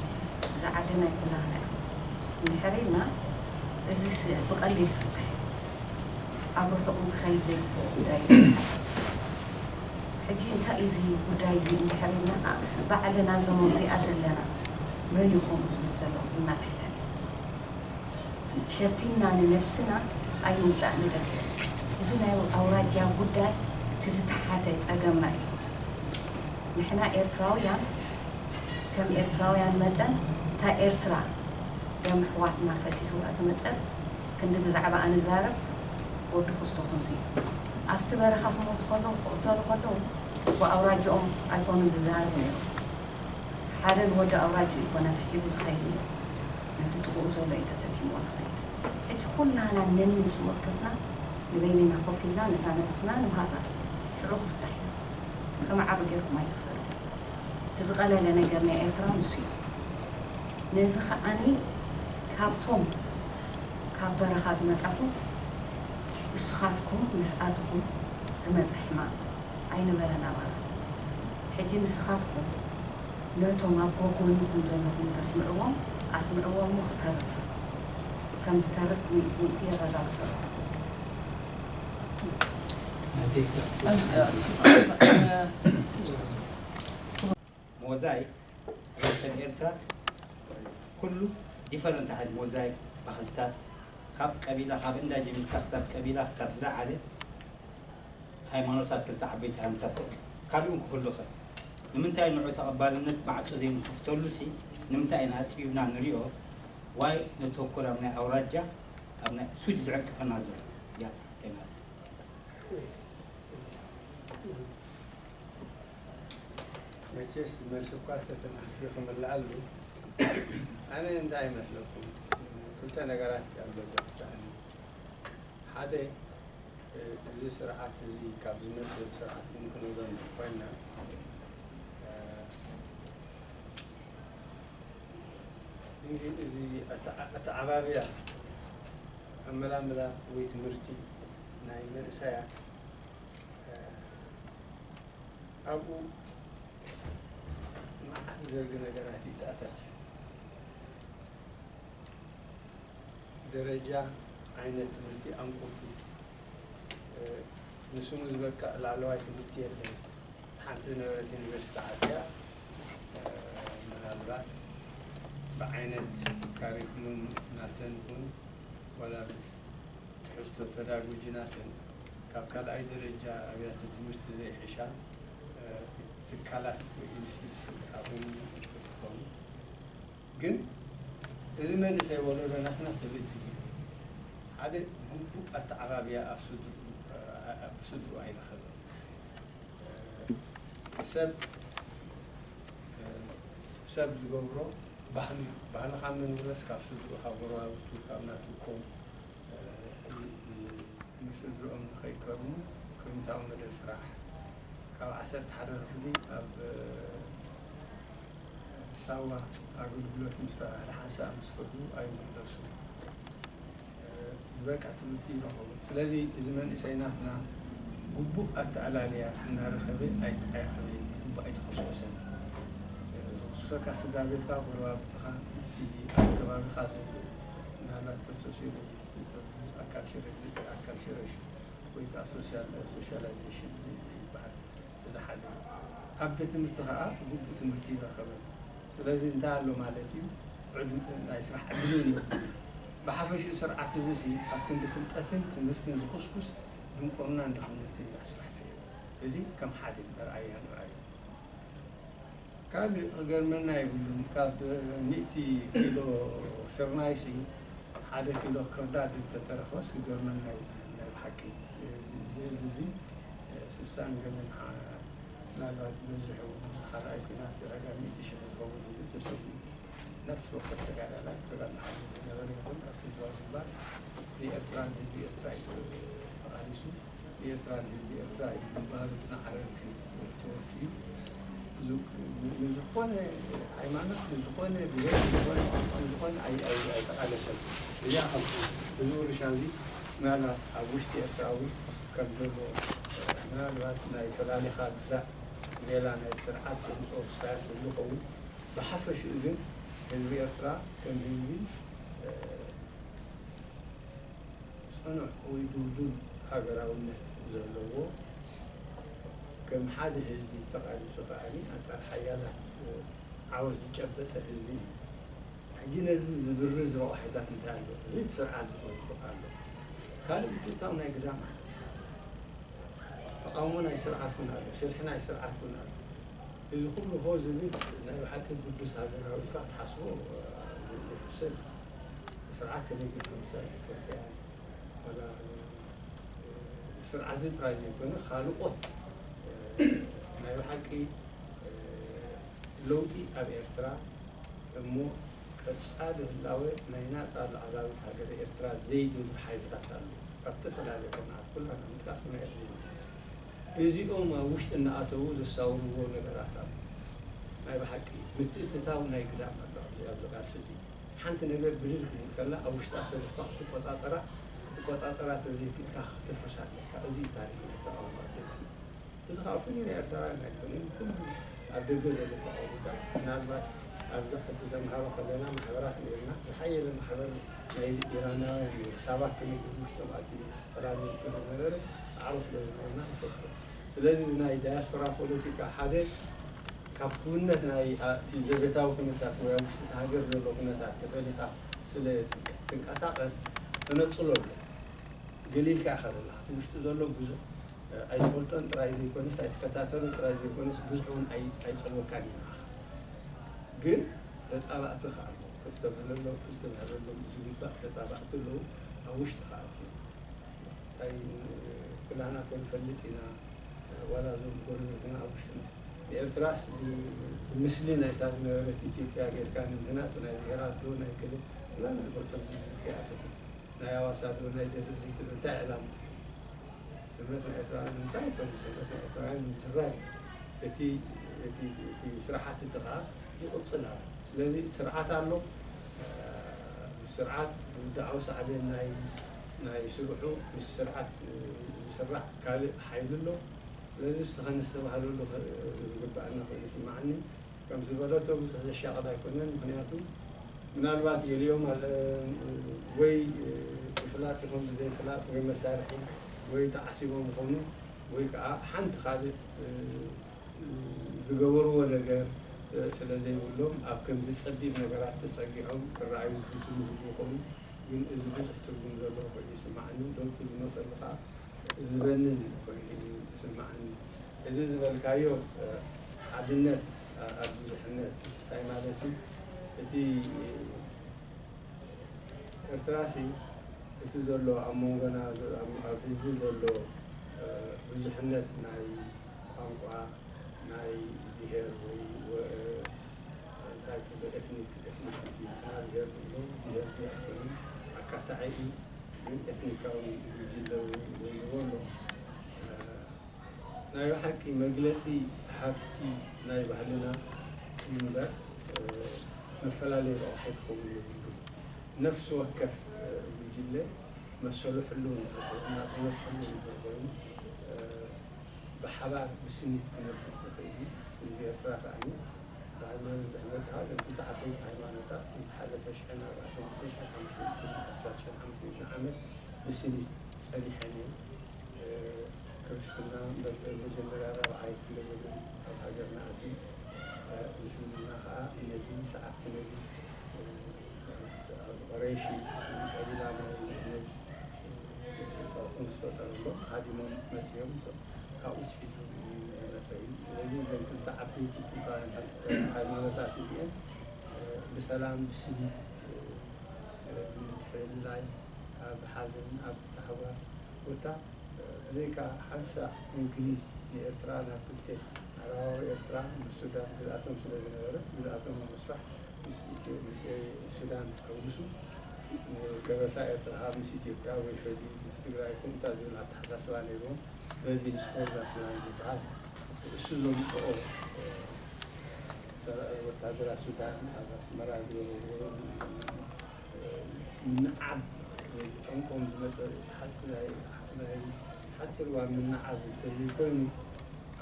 እዛ ዓዲ ናይ ኩላህና እያ። እንድሕር ኢልና እዚስ ብቐሊል ዝፍታሕ እዩ። ኣብ ርሑቕ እውን ክኸይድ ዘይግብኦ ጉዳይ እዩ። ሕጂ እንታይ እዩ እዚ ጉዳይ እዚ እንድሕር ኢልና ከዓ ባዕልና እዞም ኣብዚኣ ዘለና መን እዩ ከምኡ ዝብል ዘሎ ኢልና ንሕተት። ሸፊንና ንነብስና ኣይንውፃእ ንደገ። እዚ ናይ ኣውራጃ ጉዳይ እቲ ዝተሓተ ፀገምና እዩ። ንሕና ኤርትራውያን ከም ኤርትራውያን መጠን እታ ኤርትራ ደም ኣሕዋትና ፈሲሱ ዝመፀት ክንዲ ብዛዕባኣ ንዛረብ ወዲ ክስቶ ከምዚ እዩ። ኣብቲ በረኻ ክሞቱ ከለዉ ክቕተሉ ከለዉ ብኣውራጅኦም ኣይኮኑን ዝዛረቡ ነይሮም። ሓደ ንወዲ ኣውራጅኡ ይኮነ ስሒቡ ዝኸይድ ነይሩ። ነቲ ጥቕኡ ዘሎ እዩ ተሰኪምዎ ዝኸይድ። ሕጂ ኩላህና ነኒ ምስ ወከፍና ንበይንና ኮፍ ኢልና ነታ ነብስና ንምሃራ። ሽዑ ክፍታሕ እዩ። ከም ዓቢ ጌርኩም ኣይትውሰዱ። እቲ ዝቐለለ ነገር ናይ ኤርትራ ንሱ እዩ። ነዚ ከኣኒ ካብቶም ካብ በረኻ ዝመጻኹም ንስኻትኩም ምስ ኣትኹም ዝመጸ ሕማም ኣይነበረን ኣባላት። ሕጂ ንስኻትኩም ነቶም ኣብ ጎጎንኹም ዘለኹም ተስምዕዎም ኣስምዕዎም እሞ ክተርፍ እዩ። ከም ዝተርፍ ሚእቲ ሚእቲ የረጋግጸልኩም። ሞዛይክ ሕብረተሰብ ኤርትራ ኩሉ ዲፈረንት ዓይነት ሞዛይክ ባህልታት፣ ካብ ቀቢላ፣ ካብ እንዳ ጀሚርካ ክሳብ ቀቢላ ክሳብ ዝለዓለ ሃይማኖታት፣ ክልተ ዓበይቲ ሃይማኖታት፣ ካልኡን ክህሉ ይኽእል። ንምንታይ ንዑ ተቐባልነት ማዕጾ ዘይንኸፍተሉ ሲ? ንምንታይ ኢና ኣጽቢብና ንሪኦ? ዋይ ነተኩር ኣብ ናይ ኣውራጃ፣ ኣብ ናይ ሱድ ዝዕንቅፈና ዘሎ? ያታ ከይና መቸስ መልሲ እኳ ተተናኺፉ ክምልኣሉ፣ ኣነ እንታይ ይመስለኩም? ክልተ ነገራት ኣሎ ዘፍትሐኒ። ሓደ፣ እዚ ስርዓት እዚ ካብ ዝመጽእ ስርዓት እውን ክንብሎ ኮይና፣ እዚ ኣተዓባብያ ኣመላምላ ወይ ትምህርቲ ናይ መንእሰያት ኣብኡ መዓት ዘርጊ ነገራት ይተኣታት እዩ። ደረጃ ዓይነት ትምህርቲ ኣንቁቱ፣ ንስሙ ዝበቅዕ ላዕለዋይ ትምህርቲ የለን። ሓንቲ ዝነበረት ዩኒቨርሲቲ ዓጽያ፣ ምናልባት ብዓይነት ካሪኩሉም ናተን ይኹን ዋላ ብትሕዝቶ ፔዳጎጂ ናተን ካብ ካልኣይ ደረጃ ኣብያተ ትምህርቲ ዘይሕሻ ትካላት ወይ ኢንስቲትዩሽን ኣብኡ ክኸውን። ግን እዚ መንእሰይ ወለዶ ናትና ተበዲሉ እዩ። ሓደ ግቡእ ኣተዓባብያ ኣብ ስድርኡ ብስድርኡ ኣይረኸበን። ሰብ ሰብ ዝገብሮ ባህሉ እዩ። ባህልኻ ምንብረስ ካብ ስድርኡ፣ ካብ ጎረባብቱ፣ ካብ ናትኩም ምስ ስድርኦም ንኸይቀርኑ ክርምታዊ መደብ ስራሕ ካብ ዓሰርተ ሓደ ክፍሊ ኣብ ሳዋ ኣገልግሎት ምስ ተባህለ ሓንሳእ ምስ ከዱ ኣይምለሱን። ዝበቅዕ ትምህርቲ ይረኸቡ። ስለዚ እዚ መንእሰይ ናትና ግቡእ ኣተኣላልያ እናረኸበ ኣይዓበየን፣ ብግቡእ ኣይተኸስኮሰን። ዝኽስሰካ ስድራ ቤትካ፣ ጎረባብትኻ፣ እቲ ኣብ ከባቢኻ ዘለዉ ምናልባት እቶም ሶሲዮሎጂስት፣ እቶም ኣካልቸረሽ ወይ ከዓ ሶሻላይዜሽን ይበሃል። እዚ ሓደ ኣብ ቤት ትምህርቲ ከዓ ግቡእ ትምህርቲ ይረኸበን። ስለዚ እንታይ ኣሎ ማለት እዩ? ናይ ስራሕ ዕድልን የብሉን። ብሓፈሽኡ ስርዓት እዚ ሲ ኣብ ክንዲ ፍልጠትን ትምህርትን ዝኹስኩስ ድንቁርናን ድኽነትን እዩ ኣስፋሕፊሑ። እዚ ከም ሓደ መርኣያ ንርኣዮ። ካልእ ክገርመና የብሉን። ካብ ሚእቲ ኪሎ ስርናይሲ ሓደ ኪሎ ክርዳድ እንተተረፈስ ክገርመና የብሉን። ናይ ብሓቂ እዚ ስሳን ገለን ምናልባት ይበዝሕ እውን። እዚ ካልኣይ ኲናት ዕዳ ሚእቲ ሽሕ ዝኸውን ህዝቢ ተሰዊኡ። ነፍሲ ወከፍ ተጋዳላይ ተጋዳላይ ዝነበረ ይኹን ኣብቲ ዙርያ ግንባር ንኤርትራን ህዝቢ ኤርትራ እዩ ተቓሊሱ። ንኤርትራን ህዝቢ ኤርትራ እዩ ግንባሩ እናዓረረ ተወፊዩ። ንዝኾነ ሃይማኖት፣ ንዝኾነ ብሄር፣ ንዝኾነ ቋንቋ፣ ንዝኾነ ኣይተቓለሰን። እዚኣ ከም እዚ ውርሻ እዚ ምናልባት ኣብ ውሽጢ ኤርትራ እውን ከም ዘሎ፣ ምናልባት ናይ ፈላሊኻ ግዛእ ሜላ ናይ ስርዓት ዘምፅኦ ክሳያት ዝኸውን። ብሓፈሽኡ ግን ህዝቢ ኤርትራ ከም ህዝቢ ፅኑዕ ወይ ድልዱል ሃገራውነት ዘለዎ፣ ከም ሓደ ህዝቢ ተቓሊሱ ከኣ ኣንጻር ሓያላት ዓወት ዝጨበጠ ህዝቢ እዩ። ሕጂ ነዚ ዝብርዝ ረቋሒታት እንታይ ኣሎ? እዚ እቲ ስርዓት ዝገብሮ ኣሎ። ካልእ ምትእትታው ናይ ግዳም ኣሎ። ተቓውሞ ናይ ስርዓት እውን ኣሎ፣ ሽርሒ ናይ ስርዓት እውን ኣሎ። እዚ ኩሉ ሆ ዝብል ናይ ብሓቂ ግዱስ ሃገራዊ ኢልካ ክትሓስቦ ዘይሕሰብ። ስርዓት ከመይ ጌርካ ምሳሌ ይፈልጥ እያ። ዋላ ስርዓት እዚ ጥራይ ዘይኮነ ካልኦት ናይ ብሓቂ ለውጢ ኣብ ኤርትራ እሞ ቀጻሊ ህላወ ናይ ናጻ ሉዓላዊት ሃገረ ኤርትራ ዘይደልዩ ሓይልታት ኣለዉ። ካብ ዝተፈላለየ ኩርናዓት ኩላና ምጥቃስ እውን ኣየድልየና። እዚኦም ኣብ ውሽጢ እናኣተዉ ዘሳውርዎ ነገራት ኣሎ። ናይ ብሓቂ ምትእትታው ናይ ግዳም ኣሎ ኣብዚ ኣብዚ ቃልሲ እዚ። ሓንቲ ነገር ብድድ ክትብል ከላ ኣብ ውሽጣ ሰሪሕካ ክትቆጻጸራ ክትቆጻጸራ ተዘይክእልካ ከተፍርሳ ኣለካ። እዚ እዩ ታሪኽ ናይ ተቓውሞ ኣብ ደገ። እዚ ከዓ ፍሉይ ናይ ኤርትራውያን ኣይኮነን፣ ኩሉ ኣብ ደገ ዘሎ ተቓውሞታት። ምናልባት ኣብዚ ሕጂ ተምሃሮ ከለና ማሕበራት ነርና፣ ዝሓየለ ማሕበር ናይ ኢራናውያን ነይሩ። ሳባክ ንግድ ውሽጦም ኣትዩ ፈላሚ ዝነበረ ኣዕሩኽ ስለ ዝነበርና ንፈልጦ። ስለዚ እዚ ናይ ዳያስፖራ ፖለቲካ ሓደ ካብ ክውነት ናይ እቲ ዘቤታዊ ኩነታት ወይ ኣብ ውሽጢ እቲ ሃገር ዘሎ ኩነታት ተፈሊኻ ስለ ትንቀሳቐስ ተነጽሎ ኣሎ። ገሊልካ ኢኻ ዘለኻ። እቲ ውሽጢ ዘሎ ብዙሕ ኣይትፈልጦን ጥራይ ዘይኮነስ ኣይትከታተሎን ጥራይ ዘይኮነስ ብዙሕ እውን ኣይ- ኣይጸልወካን እዩ ንዓኻ። ግን ተጻባእቲ ከኣ ኣለዉ። ከስተብህለሎም ከስተብህለሎም ዝግባእ ተጻባእቲ ኣለዉ። ኣብ ውሽጢ ከኣ ኣትዮም እንታይ ኩላህና እኮ ንፈልጥ ኢና። ዋላ እዞም ጎረቤትና ኣብ ውሽጥና ንኤርትራስ ብ- ብምስሊ ናይታ ዝነበረት ኢትዮጵያ ጌርካ ንምህናጽ ናይ ብሄራት ዶ ናይ ገለ ኩላና ንፈልጦም ዝዝርግያቶም ናይ ኣዋሳ ዶ ናይ ደደቢት ዶ እንታይ ዕላማ? ስምረት ናይ ኤርትራውያን ንምሳይ ኣይኮነን፣ ስምረት ናይ ኤርትራውያን ንምስራግ እዩ። እቲ እቲ እቲ ስራሓት እቲ ከኣ ይቕጽል ኣሎ። ስለዚ እቲ ስርዓት ኣሎ። እ፣ ምስ ስርዓት ውድዓዊ ሳዕቤን ናይ ናይ ስርሑ ምስ ስርዓት እ፣ ዝስራሕ ካልእ ሓይሊ ኣሎ። ስለዚ እስቲ ከነስተባህለሉ ኸ- ዝግባኣና ኮይኑ ይስምዓኒ። ከም ዝበለቶ ብዙሕ ዘሻቕል ኣይኮነን። ምኽንያቱ ምናልባት ገሊኦም ኣለ ወይ ብፍላጥ ይኹን ብዘይፍላጥ ወይ መሳርሒ ወይ ተዓሲቦም ይኾኑ ወይ ከዓ ሓንቲ ካልእ ዝገበርዎ ነገር ስለ ዘይብሎም ኣብ ከምዚ ጸቢብ ነገራት ተጸጊዖም ክረኣዩ ዝፍትኑ ይህሉ ይኾኑ። ግን እዚ ብዙሕ ትርጉም ዘለዎ ኮይኑ ይስምዓኒ። ለውጢ ዝመጸሉ ከዓ ዝበንን ኮይኑ እዩ ዝስምዓኒ። እዚ ዝበልካዮ ሓድነት ኣብ ብዙሕነት እንታይ ማለት እዩ? እቲ ኤርትራሲ እቲ ዘሎ ኣብ መንጎና ኣብ ህዝቢ ዘሎ ብዙሕነት ናይ ቋንቋ ናይ ብሄር ወይ እንታይ ትብሎ ኤትኒክ ኤትኒሲቲ ንሕና ብሄር ንብሎ ብሄር ኣይኮነን ኣካታዒ እዩ። ግን ኤትኒካዊ ጉጅለ ወይ ወይ ንበሎ ናይ ብሓቂ መግለጺ ሃብቲ ናይ ባህልና እዩ እምበር መፈላለዪ ረቑሒ ክኸውን የብሉ። ነፍሲ ወከፍ ጉጅለ መሰሉ ሕሉው እንድሕር ኮይኑ ናጽነቱ ሕሉው እንድሕር ኮይኑ ብሓባር ብስኒት ክነብር ንኽእል እዩ። ህዝቢ ኤርትራ ከኣ ብሃይማኖት እንድሕር መጺኻ እዘን ክልተ ዓበይቲ ሃይማኖታት ንዝሓለፈ ሽሕን ኣርባዕተ ሚእትን ሽሕን ሓሙሽተ ሚእትን ዓሰርተ ሽሕን ሓሙሽተ ሚእትን ዓመት ብስኒት ጸኒሐን እየን። ክርስትና መበል መጀመርያ ራብዓይ ክፍለ ዘመን ኣብ ሃገርና ኣትዩ። ምስልምና ከኣ ነቢ ሰዓብቲ ነቢ ቁረይሽ ቀቢላ ናይ ነቢ ጸቕጢ ምስ ፈጠረሎም ሃዲሞም መጺኦም ካብኡ ትሒዙ ዝመጸ እዩ። ስለዚ እዘን ክልተ ዓበይቲ ጥንታውያን ሃይማኖታት እዚአን ብሰላም ብስኒት ብምትሕልላይ ኣብ ሓዘን ኣብ ታሕጓስ ቦታ ብዘይካ ሓንሳእ እንግሊዝ ንኤርትራ ናብ ክልተ ምዕራባዊ ኤርትራ ምስ ሱዳን ግዝኣቶም ስለ ዝነበረ ግዝኣቶም ንምስፋሕ ምስ ኢትዮ- ምስ ሱዳን ተሐጉሱ ንከበሳ ኤርትራ ምስ ኢትዮጵያ ወይ ፈሊዩ ምስ ትግራይ ከምኡታ ዝብል ኣተሓሳስባ ነይርዎም። በቢንስ ፎርዛት ምናምን ዝበሃል እሱ ዘምፅኦ ወታደራት ሱዳን ኣብ ኣስመራ ዝገበርዎ ምንዓብ ወይ ጠንቆም ዝመፀ ሓፂር ናይ ናይ ሓፂር እዋን ምንዓብ እንተዘይኮይኑ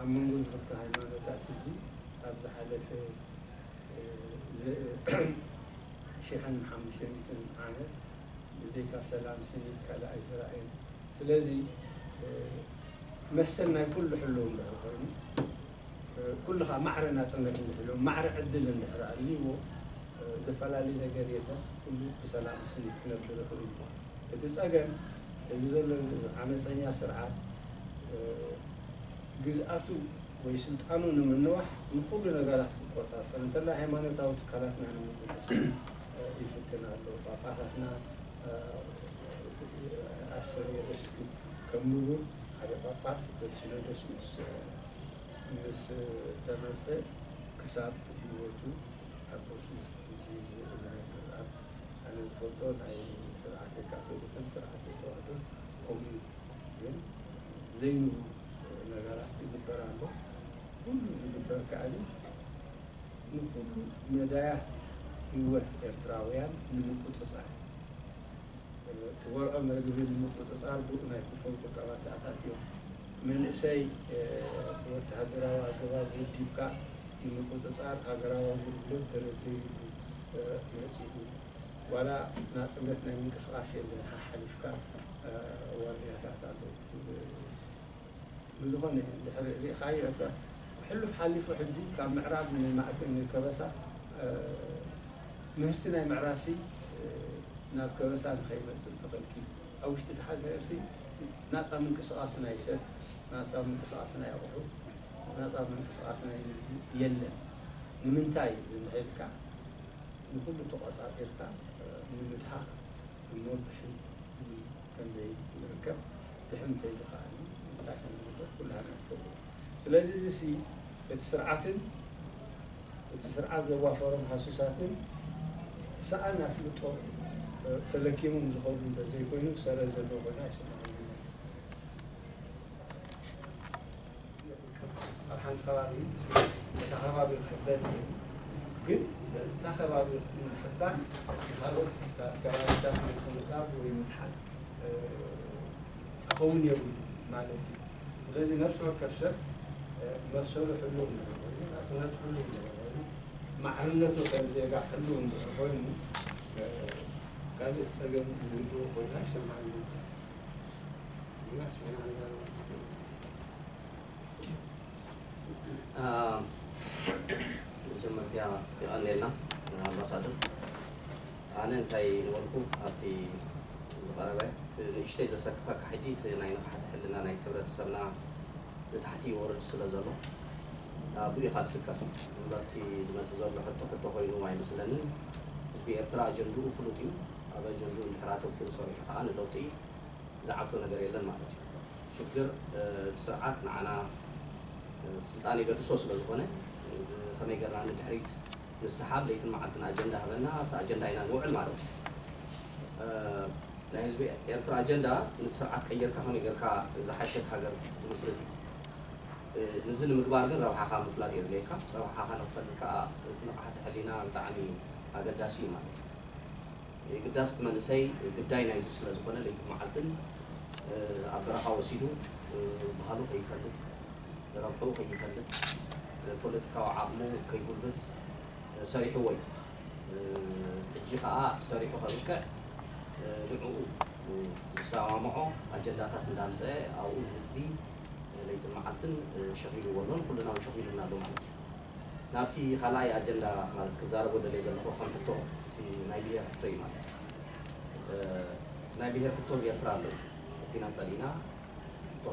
ኣብ መንጎ እዚ ክልተ ሃይማኖታት እዚ ኣብ ዝሓለፈ ሽሕን ሓሙሽተ ሚእትን ዓመት ብዘይካ ሰላም ስኒት ካልእ ኣይተራእየን። ስለዚ መሰል ናይ ኩሉ ሕልው እንድሕር ኮይኑ ኩሉ ከዓ ማዕረ ናፅነት እንድሕልው ማዕረ ዕድል እንድሕር ኣልይዎ ዘፈላለዩ ነገር የለን። ኩሉ ብሰላም ብስኒት ክነብር ይኽእል እዩ። እቲ ፀገም እዚ ዘሎ ዓመፀኛ ስርዓት ግዝኣቱ ወይ ስልጣኑ ንምንዋሕ ንኩሉ ነገራት ክቆፃፀር እንተላ ሃይማኖታዊ ትካላትና ንምንቅስቃስ ይፍትን ኣሎ። ጳጳሳትና ኣሰር የደስክብ ከም ንቡር ሓደ ጳጳስ በቲ ሲኖዶስ ምስ ምስ ተመርፀ ክሳብ ህይወቱ ኣብ ቦቱ ዝነብር ኣብ ኣነ ዝፈልጦ ናይ ስርዓተ ካቶሊክን ስርዓተ ተዋህዶን ከምኡ እዩ። ግን ዘይንቡ ነገራት ይግበር ኣሎ። ኩሉ ዝግበር ከኣኒ ንኩሉ መዳያት ህይወት ኤርትራውያን ንምቁፅፃር ትበልዖ መግቢ ንምቁፅፃር ብኡ ናይ ኩፖን ቁጠባ ተኣታትዮም መንእሰይ ብወተሃደራዊ ኣገባብ ወዲብካ ንምቁፅፃር ሃገራዊ ኣገልግሎት ደረጀ ኢሉ መፂኡ። ዋላ ናፅነት ናይ ምንቅስቃስ የለን፣ ሓሓሊፍካ ዋርድያታት ኣለዉ። ብዝኾነ ድሕሪ ሪእኻዮ፣ ሕሉፍ ሓሊፉ ሕጂ ካብ ምዕራብ ንማእከል ንከበሳ ምህርቲ ናይ ምዕራብሲ ናብ ከበሳ ንኸይመፅእ ተኸልኪሉ። ኣብ ውሽጢ እቲ ሃገርሲ ናፃ ምንቅስቃስ ናይ ሰብ፣ ናፃ ምንቅስቃስ ናይ ኣቑሑ፣ ናፃ ምንቅስቃስ ናይ ንግዲ የለን። ንምንታይ እንድሕር ኢልካ፣ ንኹሉ ተቆፃፂርካ ንምድሃኽ እሞ ድሕን ዝብል ከመይ ይርከብ? ድሕን እንተይሉ ከኣ እንታይ ከም ዝግበር ኩላና ንፈልጥ። ስለዚ እዚሲ እቲ ስርዓትን እቲ ስርዓት ዘዋፈሮም ሃሱሳትን ሰኣን ኣፍልጦ ተለኪሞም ዝኸዱ እንተዘይኮይኑ ሰረ ዘለዎ ኮይኑ ኣይስምዓንን። ኣብ ሓንቲ ከባቢ ነታ ከባቢ ክሕበን እዩ፣ ግን ነታ ከባቢ ንምሕባን ንኻልኦት ከባቢታት ምቁንጻብ ወይ ምትሓት ክኸውን የብሉ ማለት እዩ። ስለዚ ነፍሲ ወከፍ ሰብ መሰሉ ሕሉው እንድሕር ኮይኑ፣ ናጽነቱ ሕሉው እንድሕር ኮይኑ፣ ማዕርነቱ ከም ዜጋ ሕሉው እንድሕር ኮይኑ፣ ካልእ ጸገም ዝህልዎ ኮይኑ ኣይሰማዕንን። ግን ኣስፊሕና ክንዛረብ መጀመርትያ የቐንየልና ኣምባሳደር። ኣነ እንታይ ንበልኩ ኣብቲ ዝቐረበ እቲ ንእሽተይ ዘሰክፈካ ሕጂ እቲ ናይ ንቕሓተ ሕልና ናይቲ ሕብረተሰብና ንታሕቲ ይወርድ ስለ ዘሎ ኣብኡ ኢኻ ትስከፍ። እምበርቲ ዝመፅእ ዘሎ ሕቶ ሕቶ ኮይኑ ኣይመስለንን። ህዝቢ ኤርትራ ኣጀንድኡ ፍሉጥ እዩ። ኣብ ኣጀንድኡ እንድሕር ኣተኪሩ ሰሪሑ ከዓ ንለውጢ ዝዓግቶ ነገር የለን ማለት እዩ። ሽግር እቲ ስርዓት ንዓና ስልጣን የገድሶ ስለ ዝኾነ ከመይ ገርና ንድሕሪት ንስሓብ ለይትን መዓልትን ኣጀንዳ ሃበና ኣብቲ ኣጀንዳ ኢና ንውዕል ማለት እዩ። ናይ ህዝቢ ኤርትራ ኣጀንዳ ነቲ ስርዓት ቀይርካ ከመይ ገርካ ዝሓሸት ሃገር ትምስርት እዩ። ንዚ ንምግባር ግን ረብሓኻ ምፍላጥ የድልየካ። ረብሓኻ ንክትፈልጥ ከዓ እቲ ንቕሓተ ሕሊና ብጣዕሚ ኣገዳሲ እዩ ማለት እዩ። የግዳስ እቲ መንእሰይ ግዳይ ናይዚ ስለ ዝኾነ ለይትን መዓልትን ኣብ በረኻ ወሲዱ ባህሉ ከይፈልጥ፣ ረብሕኡ ከይፈልጥ፣ ፖለቲካዊ ዓቕሙ ከይጉልብት ሰሪሕዎ እዩ። ሕጂ ከዓ ሰሪሑ ከብቅዕ ንዕኡ ዝሰማምዖ ኣጀንዳታት እንዳምፀአ ኣብኡ ንህዝቢ ለይትን መዓልትን ሸኺልዎ ኣሎ፣ ንኩልና እውን ሸኺሉና ኣሎ ማለት እዩ። ናብቲ ካልኣይ ኣጀንዳ ማለት ክዛረቦ ደልየ ዘለኹ ከም ሕቶ እቲ ናይ ብሄር ሕቶ እዩ ማለት እዩ። ናይ ብሄር ሕቶ ኣብ ኤርትራ ኣሎ እዩ። ፈቲና ጸሊእና ሕቶ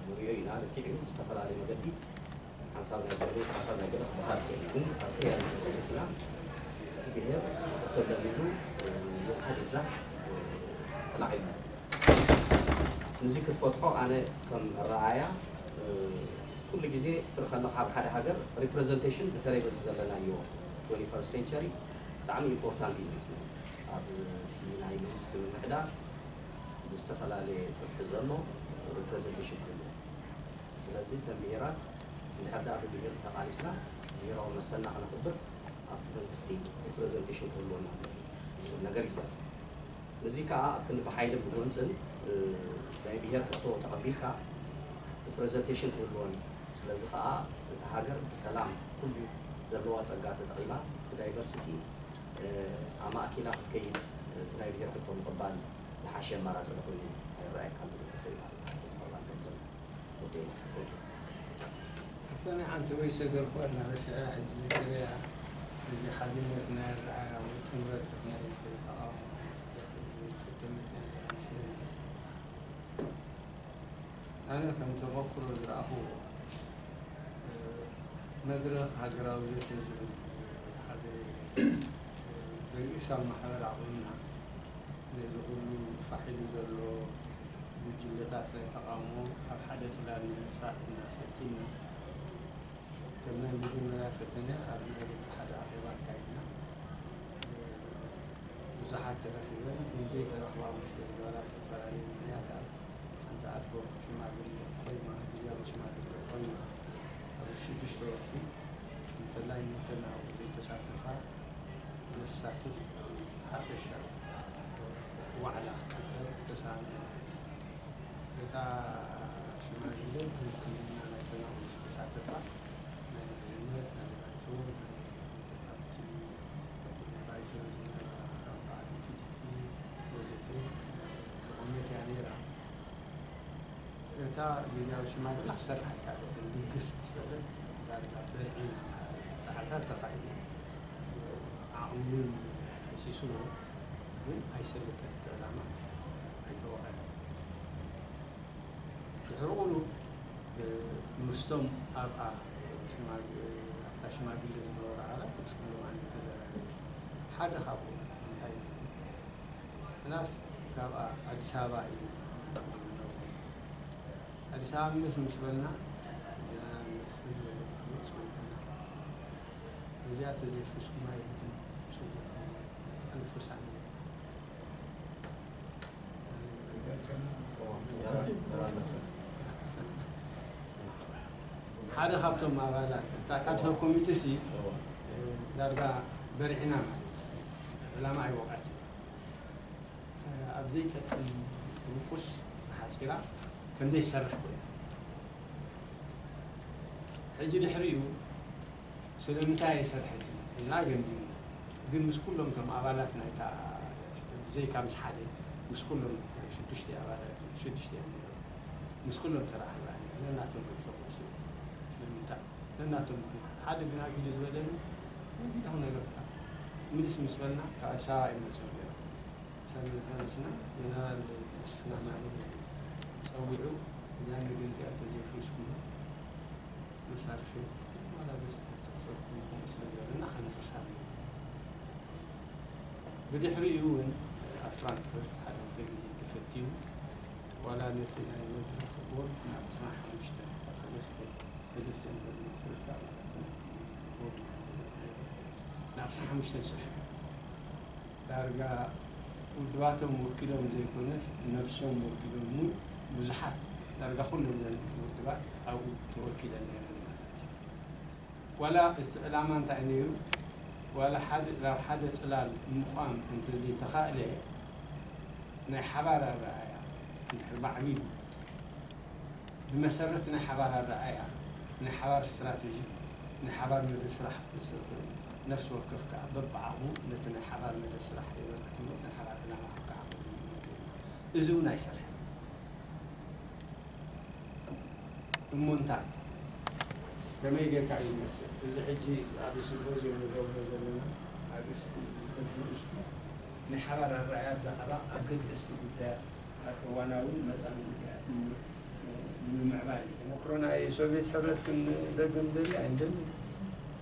ንሪኦ ኢና፣ ልክዕ እዩ። ዝተፈላለየ መገዲ ሓንሳብ ናይ ገለ ሓንሳብ ናይ ገለ ክበሃል ይኽእል እዩ። ግን ኣብ ክያድ ተመሊስና እቲ ብሄር ሕቶ ኣለኒ ኢሉ ይውሓድ ይብዛሕ ተላዒሉ። ንዚ ክትፈትሖ ኣነ ከም ኣረኣእያ ኩሉ ግዜ ክትርኢ ከለኻ ኣብ ሓደ ሃገር ሪፕረዘንቴሽን ብተለይ በዚ ዘለናዮ ትወንቲ ፈርስት ሴንቸሪ ብጣዕሚ ኢምፖርታንት እዩ ዝመስለኒ። ኣብ እቲ ናይ መንግስቲ ምምሕዳር ብዝተፈላለየ ጽፍሒ ዘሎ ሪፕረዘንቴሽን ክህሉ። ስለዚ እተን ብሄራት እንድሕር ደኣ ብብሄር ተቓሊስና ብሄራዊ መሰልና ከነኽብር ኣብቲ መንግስቲ ሪፕረዘንቴሽን ክህልወና ኣለዎ ዝብል ነገር እዩ ዝገልጽ። ነዚ ከኣ ኣብ ክንዲ ብሓይልን ብጎንጽን ናይ ብሄር ሕቶ ተቐቢልካ ሪፕረዘንቴሽን ክህልወን እዩ። ስለዚ ከኣ እታ ሃገር ብሰላም ኩሉ ዘለዋ ጸጋ ተጠቒማ እቲ ዳይቨርሲቲ ኣማእኪላ ክትከይድ እቲ ናይ ብሄር ሕቶ ምቕባል ዝሓሸ ኣማራጺ ዶ ኮይኑ ኣይረኣየካን ዝብል ሕቶ እዩ ማለት እዩ። ሕቶ ዝቐርባልካ ዘሎ ወደይ። Thank you። ሕቶ ናይ ሓንቲ ወይ ሰገር ኮላ ረሲዐ ሕጂ ዝገበያ እዚ ሓድነት ናይ ኣረኣያ ወይ ጥምረት ናይ ተቃውሞ ስደት ዝብል ሕቶ መፅያ ዘላ መስለኒ። ኣነ ከም ተመክሮ ዝረኣኹዎ መድረኽ ሃገራዊ ዘተ ዝብል ሓደ ብርእሳዊ ማሕበር ኣቑምና ነዚ ኩሉ ፋሕ ኢሉ ዘሎ ጉጅለታት ናይ ተቃውሞ ኣብ ሓደ ጽላል ንምምጻእ ኢና ፈቲና። ከም ናይ መጀመርያ ፈተነ ኣብ ነይሮቢ ሓደ ኣኼባ ኣካይድና። ብዙሓት ተረኺበን ንደይ ተረኽባ እውን ስለ ዝገበራ ብዝተፈላለዩ ምኽንያታት ሓንቲ ኣድቦ ሽማግለ ኮይና፣ ግዝያዊ ሽማግለ ኮይና ኣብ ሽዱሽተ ወርሒ እንተላይ ነተን ኣብኡ ዘይተሳተፋ ዘሳትፍ ሓፈሻ ዋዕላ ክግበር ተሳንየ። እታ ሽማግለ ብውክልና ናይተን ኣብኡ ዝተሳተፋ ናይ ኣብቲ ባይቶ ዝነበራ በዓል ፒዲፒ ወዘተ ተቖሚት እያ ነይራ። እታ ግዝያዊ ሽማግለ ክሰርሕ ኣይከኣለትን። ብግስ ምስ በለት ዳርጋ በልዒና ማለት እዩ። ሰዓታት ተኻኢሉ ዓቕሚ እውን ፈሲስዎ፣ ግን ኣይሰለጠን። እቲ ዕላማ ኣይተወቐን። ድሕሪ ቁሩብ ምስቶም ኣብኣ ሽማግ-፣ ኣብታ ሽማግለ ዝነበሩ ኣባላት ምስ ኩሎም ኣነ ተዘራሪበ። ሓደ ካብኡ እንታይ ኢሉ፣ እናስ ካብኣ ኣዲስ ኣበባ እዩ። ኣዲስ ኣበባ ምስ ምስ በልና ጀነራል መስፍን በለ ጽውዕና። ነዚኣ ተዘይፍስኩማ ኢልኩም ጽውዕና። ኣነ ፍርሳን ሓደ ካብቶም ኣባላት እታ ኣድሆክ ኮሚቴ ሲ ዳርጋ በርዒና ማለት እዩ። ዕላማ ኣይወቕዐትን። ኣብ ዘይጠቅም ቁስ ተሓፂራ ከም ዘይሰርሕ ኮይና። ሕጂ ድሕሪኡ ስለምንታይ ኣይሰርሐትን እና ገምጊሙ። ግን ምስ ኩሎም እቶም ኣባላት ናይታ ብዘይካ ምስ ሓደ ምስ ኩሎም ሽዱሽተ ኣባላት ሽዱሽተ እዮም ነይሮም። ምስ ኩሎም ተራኸበ። ነናቶም ርእይቶ ክወስድ ስለምንታይ ነናቶም ምክንያት ሓደ ግና ግዲ ዝበለኒ እንዲታ ክነግረካ ምልስ ምስ በልና ካብ ኣዲስ ኣበባ እዮም መፅኦም ነይሮም። ሰሚዕና ጀነራል መስፍን ኣማኑኤል ጸዊዑ፣ እዛ ነገር እዚኣ ተዘይፍሪስኩማ መሳርሒ ዋላ በስ ተሕጽርኩም ከምኡ ስለ ዝበለና ከነፍርሳ ኣለና። ብድሕሪኡ እውን ኣብ ፍራንክፈርት ሓደ ክልተ ግዜ ተፈቲኑ፣ ዋላ ነቲ ናይ መድረኽ ቦርድ ናብ ዕስራን ሓሙሽተን፣ ሰለስተ፣ ሰለስተ እንተዝመስረታ ማለት ነቲ ቦርድ ናይ መድረኽ ናብ ዕስራን ሓሙሽተን ሰፊሑ። ዳርጋ ውድባቶም ወኪሎም ዘይኮነስ ነብሶም ወኪሎም እውን ብዙሓት ዳርጋ ኩለን ዘን ውድባት ኣብኡ ተወኪለን ነይረን ማለት እዩ። ዋላ እቲ ዕላማ እንታይ ነይሩ? ዋላ ሓደ ናብ ሓደ ጽላል ምቋም እንተዘይተኻእለ ናይ ሓባር ኣረኣእያ እንድሕር ማዕቢሉ ብመሰረት ናይ ሓባር ኣረኣእያ፣ ናይ ሓባር ስትራተጂ፣ ናይ ሓባር መደብ ስራሕ ክወስድ ይኽእል። ነፍሲ ወከፍ ከኣ በብዓቕሙ ነቲ ናይ ሓባር መደብ ስራሕ የበርክት እሞ፣ እቲ ናይ ሓባር ዕላማ ከዓቕብ እዩ። እዚ እውን ኣይሰርሐን። እሞ እንታይ? ከመይ ጌርካ እዩ ዝመስል? እዚ ሕጂ ኣብዚ ሲምፖዝየም ንገብሮ ዘለና ኣርእስቲ ንእሽቱ ናይ ሓባር ኣረኣእያ ብዛዕባ ኣገደስቲ ጉዳያት እዋናውን መጻኢ ጉዳያት ንምምዕባል እዩ። ተመክሮ ናይ ሶቪየት ሕብረት ክንደግም ደሊ ኣይንደሊ።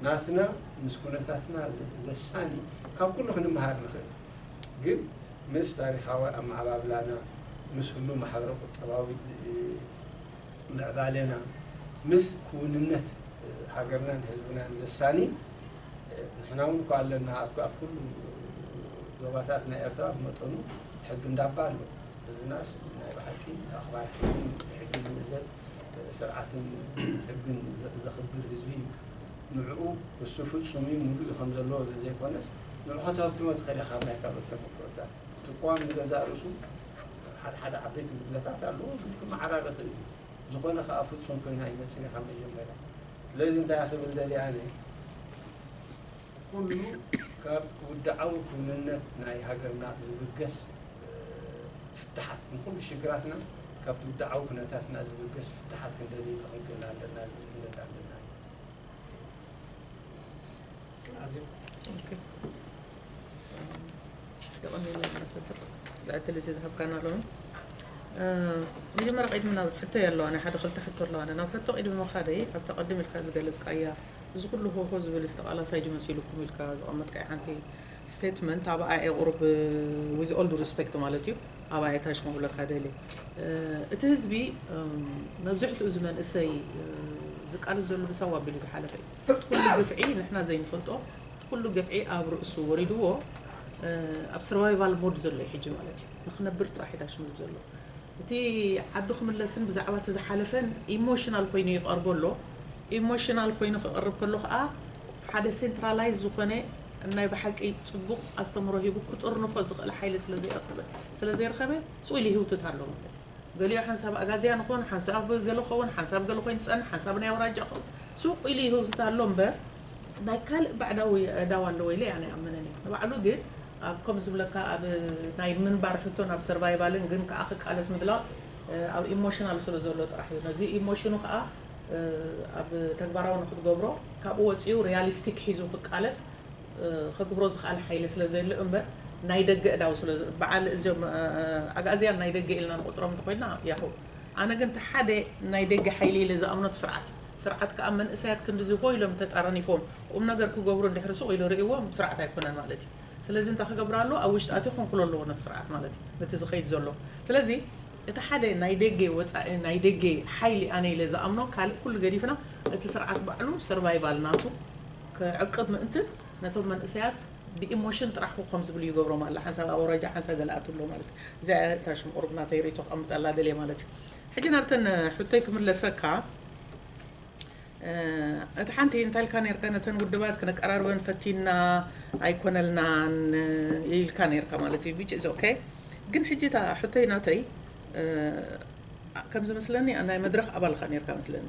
ናትና ምስ ኩነታትና ዘ-፣ ዘሳኒ ካብ ኩሉ ክንመሃር ንኽእል። ግን ምስ ታሪኻዊ ኣመዓባብላና፣ ምስ ህሉ ማሕበረ ቁጠባዊ ምዕባለና፣ ምስ ክውንነት ሃገርናን ህዝብናን ዘሳኒ ንሕና እውን እኮ ኣለና። ኣብ፣ ኣብ ኩሉ ዞባታት ናይ ኤርትራ ብመጠኑ ሕጊ እንዳባ ኣሎ። ህዝብናስ ናይ ብሓቂ ኣኽባር ሕጊ፣ ብሕጊ ዝምእዘዝ ስርዓትን ሕግን ዘ-፣ ዘኽብር ህዝቢ እዩ። ንዕኡ እሱ ፍጹም እዩ፣ ሙሉእ እዩ ከም ዘለዎ ዘይኮነስ፣ ንዑ ከተህብትሞ ትኽእል ኢኻ ካብ ናይ ካልኦት ተመክሮታት። እቲ ቅዋም ንገዛእ ርእሱ ሓደ ሓደ ዓበይቲ ጉድለታት ኣለዎ፣ ግን ክመዓራረ ይኽእል እዩ። ዝኾነ ከኣ ፍጹም ኮይኑ ኣይመጽእን እዩ ካብ መጀመርያ። ስለዚ እንታይ ክብል ደልየ ኣነ፣ ኩሉ ካብ ውድዓዊ ክውንነት ናይ ሃገርና ዝብገስ፣ እ፣ ፍታሓት፣ ንኹሉ ሽግራትና ካብቲ ውድዓዊ ኩነታትና ዝብገስ ፍታሓት ክንደሊ ክንክእል ኣለና ዝብል እምነት ኣለና። ኣዝዩ ኦኬ። የቐንየልና መስፍን፣ እዚ ዕድል እዚ ዝሃብካና ሎሚ። እ፣ መጀመርያ ቅድሚ ናብ ሕቶ ኣለዋ፣ ናይ ሓደ ክልተ ሕቶ ኣለዋ። ናብ ሕቶ ቅድሚ ምኻደይ፣ ኣብታ ቅድም ኢልካ ዝገለጽካያ፣ እዚ ኩሉ ሆሆ ዝብል ዝተቓላሳይ ድዩ መሲሉኩም ኢልካ ዘቐመጥካያ ሓንቲ ስቴትመንት፣ ኣብኣ እየ ቁሩብ፣ with all due respect ማለት እዩ፣ ኣብኣ እየ ታሽ መብለካ ደልየ። እ፣ እቲ ህዝቢ፣ እም፣ መብዝሕትኡ እዚ መንእሰይ፣ እ፣ ዝቃለስ ዘሎ ብሳዋ ኣቢሉ ዝሓለፈ እዩ። እቲ ኩሉ ግፍዒ ንሕና ዘይንፈልጦ፣ እቲ ኩሉ ግፍዒ ኣብ ርእሱ ወሪድዎ፣ እ፣ ኣብ ሰርቫይቫል ሞድ ዘሎ እዩ ሕጂ ማለት እዩ። ንኽነብር ጥራሕ እዩ ታሽም ዝብ ዘሎ። እቲ ዓዱ ክምለስን ብዛዕባ እቲ ዝሓለፈን ኢሞሽናል ኮይኑ ይቐርቦ ኣሎ። ኢሞሽናል ኮይኑ ክቐርብ ከሎ ከዓ ሓደ ሴንትራላይዝ ዝኾነ ናይ ብሓቂ ጽቡቕ ኣስተምህሮ ሂቡ ክጥርንፎ ዝኽእል ሓይሊ ስለ ዘይረኸበ፣ ስለ ዘይረኸበ ስቕ ኢሉ ይህውትት ኣሎ ማለት እዩ። ገሊኡ ሓንሳብ ኣጋዝያን ይኸውን፣ ሓንሳብ ገለ ክኸውን፣ ሓንሳብ ገለ ኮይኑ ዝጸንሕ፣ ሓንሳብ ናይ ኣውራጃ ክኸውን፣ ስቕ ኢሉ ይህውትት ኣሎ እምበር፣ ናይ ካልእ ባዕዳዊ ኣእዳው ኣለዎ ኢለ ኣነ ኣይኣምንን እየ። ንባዕሉ ግን ኣብ ከም ዝብለካ ኣብ ናይ ምንባር ሕቶን ኣብ ሰርቫይቫልን ግን ከዓ ክቃለስ ምድላው ኣብ ኢሞሽናል ስለ ዘሎ ጥራሕ እዩ። ነዚ ኢሞሽኑ ከዓ ኣብ ተግባራዊ ንክትገብሮ ካብኡ ወፂኡ ሪያሊስቲክ ሒዙ ክቃለስ ከግብሮ ዝኽኣል ሓይሊ ስለ ዘየሎ እምበር ናይ ደገ እዳው ስለ በዓል እዚኦም ኣግኣዝያን ናይ ደገ ኢልና ንቆፅሮም እንተኮይና ያሁ ኣነ ግን እቲ ሓደ ናይ ደገ ሓይሊ ኢለ ዝኣምኖ እቲ ስርዓት እዩ። ስርዓት ከዓ መንእሰያት ክንድዚ ሆ ኢሎም ተጣረኒፎም ቁም ነገር ክገብሩ እንድሕሪ ስቕ ኢሉ ርእይዎም ስርዓት ኣይኮነን ማለት እዩ። ስለዚ እንታይ ክገብር ኣለዎ? ኣብ ውሽጢ ኣትዩ ከንክሎ ኣለዎ ነቲ ስርዓት ማለት እዩ፣ ነቲ ዝኸይድ ዘሎ። ስለዚ እቲ ሓደ ናይ ደገ ወፃኢ ናይ ደገ ሓይሊ ኣነ ኢለ ዝኣምኖ ካልእ ኩሉ ገዲፍና እቲ ስርዓት ባዕሉ ሰርቫይቫል ናቱ ክዕቅብ ምእንትን ነቶም መንእሰያት ብኢሞሽን ጥራሕ ከም ዝብሉ ይገብሮም ኣላ። ሓንሳብ ኣውራጃ ሓንሳብ ገለ ኣትሎ ማለት እዩ። እዚኣ እታ ሽም ቁሩብ ናተይ ርእይቶ ክቐምጠላ ደልየ ማለት እዩ። ሕጂ ናብተን ሕቶይ ክምለሰካ እቲ ሓንቲ እንታይ ኢልካ ነርካ? ነተን ውድባት ክነቀራርበን ፈቲና ኣይኮነልናን ኢልካ ነርካ ማለት እዩ። Which is okay። ግን ሕጂ እታ ሕቶይ ናተይ ከም ዝመስለኒ ናይ መድረኽ ኣባል ኢኻ ነርካ መስለኒ።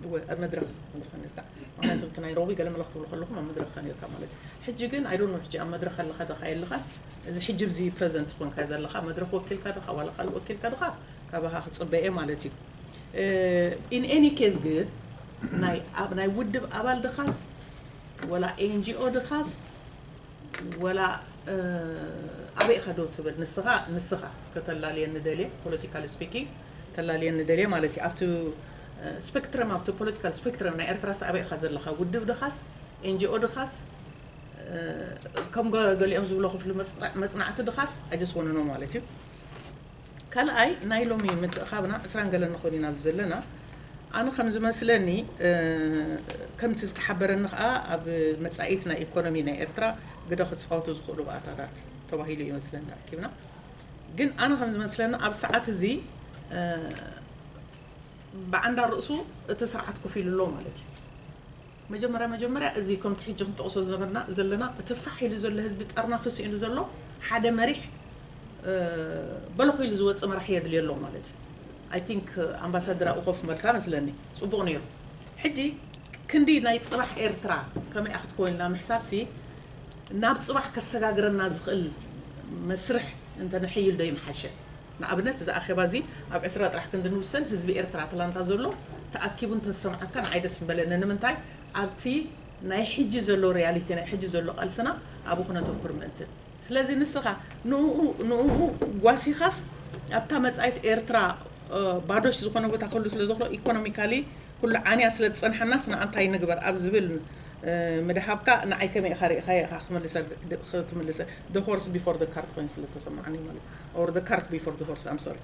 እወ ኣብ መድረኽ መድረኽ ነርካ። ምክንያቱ እቲ ናይ ሮቢ ገለ መለኽ ትብሉ ከለኹም ኣብ መድረኽ ኢኻ ነርካ ማለት እዩ። ሕጂ ግን ኣይ ዶንት ኖ ሕጂ ኣብ መድረኽ ኣለኻ ዶ የለኻን፣ እዚ ሕጂ ብዚ ፕረዘንት ኮንካ ዘለኻ መድረኽ ወኪልካ ዶ ዋላ ካልእ ወኪልካ ዶ ካባኻ ክፅበ እየ ማለት እዩ። In any case ግን ናይ ኣብ ናይ ውድብ ኣባል ድኻስ ወላ ኤንጂኦ ድኻስ ወላ ኣበይ ኢኻ ዶ ትብል ንስኻ ንስኻ ከተላልየኒ ደልየ ፖለቲካል ስፒኪንግ ተላልየኒ ደልየ ማለት እዩ። ኣብቲ ስፔክትረም ኣብቲ ፖለቲካል ስፔክትረም ናይ ኤርትራስ ኣበይ ኢኻ ዘለኻ? ውድብ ድኻስ ኤንጂኦ ድኻስ ከም ገሊኦም ዝብሎ ክፍሊ መፅናዕቲ ድኻስ ኣጀስ ወነኖ ማለት እዩ። ካልኣይ ናይ ሎሚ ምትእኻብና ዕስራን ገለን ንኾን ኢና ኣብዚ ዘለና። ኣነ ከም ዝመስለኒ ከምቲ ዝተሓበረኒ ከዓ ኣብ መፃኢት ናይ ኢኮኖሚ ናይ ኤርትራ ግደ ክፃወቱ ዝኽእሉ ባእታታት ተባሂሉ እዩ መስለኒ ተኣኪብና። ግን ኣነ ከም ዝመስለኒ ኣብ ሰዓት እዚ ብዓንዳ ርእሱ እቲ ስርዓት ኮፍ ኢሉ ኣሎ ማለት እዩ። መጀመርያ መጀመርያ እዚ ከምቲ ሕጂ ክንጠቕሶ ዝነበርና ዘለና እቲ ፋሕ ኢሉ ዘሎ ህዝቢ ጠርናፊ ስኢኑ ዘሎ ሓደ መሪሕ በለኹ ኢሉ ዝወፅእ መራሒ የድልዮ ኣሎ ማለት እዩ። I think ኣምባሳደር ኣብኡ ኮፍ መልካ መስለኒ ፅቡቕ ነይሩ። ሕጂ ክንዲ ናይ ፅባሕ ኤርትራ ከመይ ክትከውን ኢልና ምሕሳብ ሲ ናብ ፅባሕ ከሰጋግረና ዝኽእል መስርሕ እንተነሕይል ዶ ይምሓሸ? ንኣብነት እዚ ኣኼባ እዚ ኣብ ዕስራ ጥራሕ ክንዲ ንውሰን ህዝቢ ኤርትራ ኣትላንታ ዘሎ ተኣኪቡ እንተዝሰምዓካ ንዓይ ደስ ምበለኒ። ንምንታይ ኣብቲ ናይ ሕጂ ዘሎ ሪያሊቲ ናይ ሕጂ ዘሎ ቃልስና ኣብኡ ክነተኩር ምእንትን። ስለዚ ንስኻ ንኡ ንኡ ጓሲኻስ ኣብታ መጻኢት ኤርትራ ባዶሽ ዝኾነ ቦታ ክህሉ ስለ ዝኽሎ ኢኮኖሚካሊ ኩሉ ዓንያ ስለ ዝጸንሐናስ ንኣንታይ ንግበር ኣብ ዝብል ምድሃብካ ንዓይ ከመይ ኢኻ ርኢኻዮ ኢኻ ክትምልሰ ክትምልሰ the horse before the cart ኮይኑ ስለ ተሰማዓኒ ማለት or the cart before the horse I'm sorry።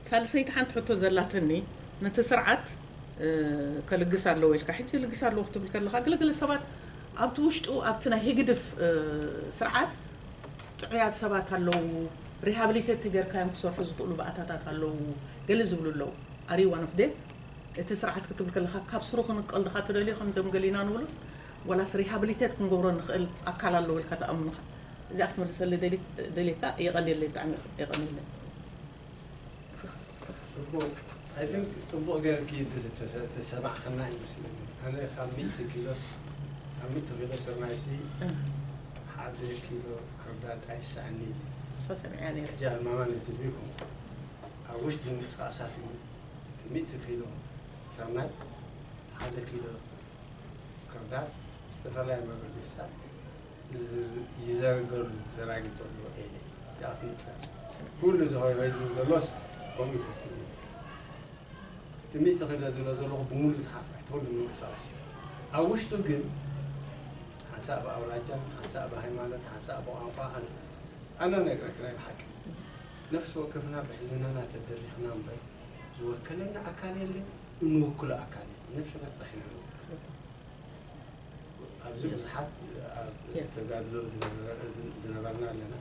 ሳልሰይቲ ሓንቲ ሕቶ ዘላትኒ ነቲ ስርዓት ከልግስ ኣለዎ ኢልካ ሕጂ ልግስ ኣለዎ ክትብል ከለኻ ገለገለ ሰባት ኣብቲ ውሽጡ ኣብቲ ናይ ህግድፍ ስርዓት ጥዑያት ሰባት ኣለዉ፣ ሪሃብሊቴት ተገርካዮም ክሰርሑ ዝኽእሉ ባእታታት ኣለዉ ገለ ዝብሉ ኣለዉ። Are you one of them? እቲ ስርዓት ክትብል ከለኻ ካብ ስሩ ክንቀል ድኻ ትደልዮ ከምዞም ገሊና ንብሉስ ወላስ ሪሃብሊቴት ክንገብሮ ንኽእል ኣካል ኣለዎ ኢልካ ትኣምንኻ? እዚኣ ክትመልሰለይ ደልየካ የቐንየለይ ብጣዕሚ የቐንየለይ። ጽቡቕ I think ጽቡቕ ገርኪ ተሰማዕኸና ይመስለኒ። ኣነ ካብ ሚእቲ ኪሎስ ካብ ሚእቲ ኪሎ ስርናይሲ ሓደ ኪሎ ክርዳድ ኣይስኣኒ ኢለ። ሰሚዐ ነይረ። ሕጂ ኣልማማ ነቲ ህዝቢ ይኮንኩ ኣብ ውሽጢ ምንቅስቃሳት እዩ። እቲ ሚእቲ ኪሎ ስርናይ ሓደ ኪሎ ክርዳድ ዝተፈላለያ መበገስታት ይዘርገሉ ዘራጊተሉ ኤለ እዚኣ ትምፀእ ኩሉ እዚ ሆይ ሆይ ዝብል ዘሎስ ከምኡ ይኮኩሉ እቲ ሚእቲ ኪሎ ዝብሎ ዘለኹ ብምሉእ ተሓፋሽ ትኹሉ ምንቅስቃስ እዩ ኣብ ውሽጡ ግን ሓንሳእ ብኣውራጃ ሓንሳእ ብሃይማኖት ሓንሳእ ብቋንቋ ኣነ ነግረክ ናይ ብሓቂ ነፍሲ ወከፍና ብሕልናና ተደሪኽና እምበር ዝወከለና ኣካል የለን እንውክሎ ኣካል የለን ነፍስና ጥራሕ ኢና ንውክል ኣብዚ ብዙሓት ኣብ ተጋድሎ ዝነበርና ኣለና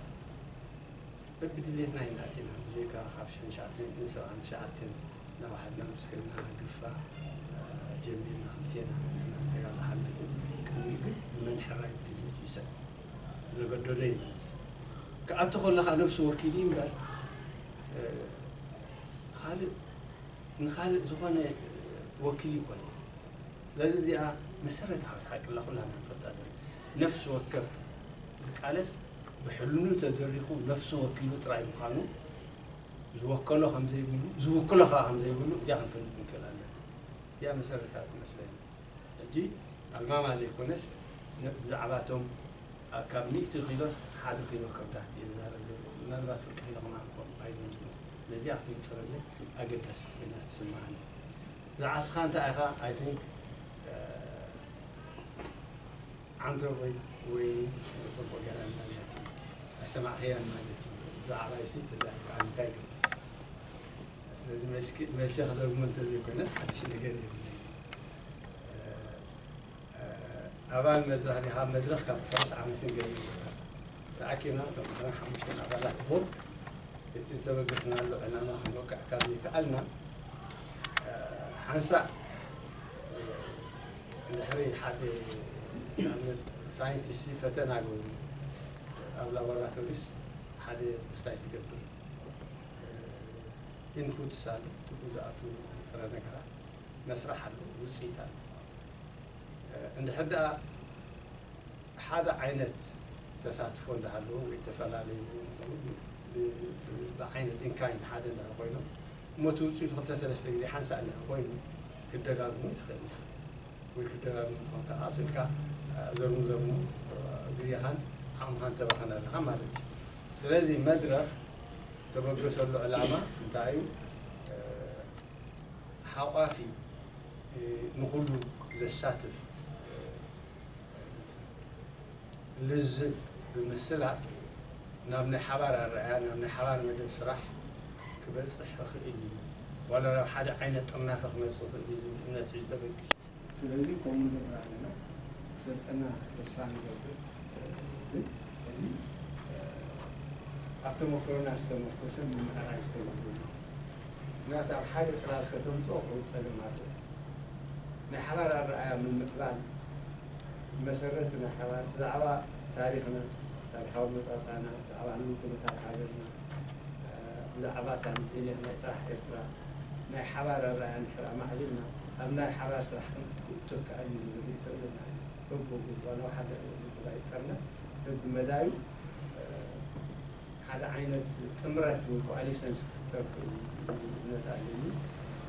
በብድሌትና ኢና ኣቲና ብዘይካ ካብ ሽሕን ትሽዓተ ሚእትን ሰብዓን ትሽዓተን እናወሓድና ምስ ከድና ግፋ ጀሚርና ክልቴና ንሕና ተጋድሎ ሓርነትን ቅድሚኡ ግን ብመን ሕራይ ብድሌቱ እዩ ሰብ ዘገደዶ ይብል ክኣቱ ከለኻ ነብሱ ወኪል እዩ እምበር ካልእ ንኻልእ ዝኾነ ወኪል ይኮነ ስለዚ እዚኣ መሰረታዊት ሓቂ ኣላ፣ ኩላና ንፈልጣ ዘለና። ነፍሲ ወከፍ ዝቃለስ ብሕልኑ ተደሪኹ ነፍሱ ወኪሉ ጥራይ ምዃኑ፣ ዝወከሎ ከም ዘይብሉ፣ ዝውክሎ ከኣ ከም ዘይብሉ እዚኣ ክንፈልጥ ንክእል ኣለና። እዚኣ መሰረታዊት ትመስለኒ። ሕጂ ኣልማማ ዘይኮነስ፣ ነ-፣ ብዛዕባ እቶም፣ ኣ፣ ካብ ሚእቲ ኪሎስ ሓደ ኪሎ ከብዳት እየ ዝዛረብ ዘሎ። ምናልባት ፍርቂ ኪሎ ከማን ክኾን፣ I don't know። ነዚኣ ክትንጽረለይ ኣገዳሲት ኮይና ትስምዓኒ። ዝዓስኻ እንታይ ኢኻ? I think፣ እ፣ ዓንተቦይ ወይ ጽቡቕ ገይራ ማለት እዩ። ኣይሰማዕኽያን ማለት እዩ። ብዛዕባይሲ ተዛሪባ እንታይ ይገብር? ስለዚ መልሲ፣ መልሲ ክደግሞ እንተዘይኮይነስ ሓድሽ ነገር የብለይን። እ፣ እ፣ ኣባል መድረኽ ዲኻ? መድረኽ ካብ ትፈርስ ዓመትን ገለን ይግበር። ተኣኪብና እቶም ዕስራን ሓሙሽተን ኣባላት ቦርድ እቲ ዝተበገስናሉ ዕላማ ክንወቅዕ ካብ ዘይከኣልና፣ እ፣ ሓንሳእ፣ እ፣ እንድሕሪ ሓደ ንኣብነት ሳይንቲስት ፈተና ገብሩ ኣብ ላቦራቶሪስ ሓደ ክስታይ ትገብር፣ እ፣ ኢንፑትስ ኣሎ፣ ትብኡ ዝኣትዉ ጥረ ነገራት መስርሕ ኣሎ፣ ውፅኢት ኣሎ። እ፣ እንድሕር ደኣ ሓደ ዓይነት ተሳትፎ እንዳሃለዎ ወይ ዝተፈላለዩ ብ-፣ ብ-፣ ብዓይነት ኢንካይን ሓደ እንድሕር ኮይኖም፣ እሞ እቲ ውፅኢቱ ክልተ ሰለስተ ግዜ ሓንሳእ እንድሕር ኮይኑ ክደጋግሞ ትኽእል ኢኻ። ወይ ክደጋግሞ እንተኾንካ፣ ኣስልካ፣ እ፣ ዘርሙ ዘርሙ፣ እ፣ ግዜኻን ዓቕምኻን ተባኽን ኣለኻ ማለት እዩ። ስለዚ መድረኽ ተበገሰሉ ዕላማ እንታይ እዩ? እ፣ ሓቋፊ፣ እ፣ ንኹሉ ዘሳትፍ፣ እ፣ ልዝብ ብምስላጥ ናብ ናይ ሓባር ኣረኣእያ፣ ናብ ናይ ሓባር መደብ ስራሕ ክበጽሕ ይኽእል እዩ። ዋላ ናብ ሓደ ዓይነት ጥርናፈ ክመጽእ ይኽእል እዩ ዝብል እምነት እዩ ተበጊሱ። ስለዚ ከምኡ ንገብር ኣለና። ክሰልጠና ተስፋ ንገብር። ግን እዚ፣ እ፣ ኣብ ተመክሮና ዝተመርኮሰ ምምዕራይ ዝተገብሩ እዩ። ምክንያቱ ኣብ ሓደ ጥራዝ ከተምፅኦ ክብል ፀገም ኣሎ። ናይ ሓባር ኣረኣእያ ምምዕባል መሰረት ናይ ሓባር ብዛዕባ ታሪኽና፣ ታሪኻዊ መጻጻና፣ ብዛዕባ ህሉው ኩነታት ሃገርና፣ እ፣ ብዛዕባ እታ ንደልያ ናይ ጽባሕ ኤርትራ ናይ ሓባር ኣረኣእያ እንድሕር ኣማዕቢልና፣ ኣብ ናይ ሓባር ስራሕ ክንእቱ ከኣል እዩ ዝብል ርእይቶ ኣለና። በብወገኑ ዋላ ሓደ ጉዳይ ይጠርነፍ፣ በብመዳዩ፣ እ፣ ሓደ ዓይነት ጥምረት ወይ ኮኣሊሰንስ ክፍጠር ክእል እዩ ዝብል እምነት ኣለኒ።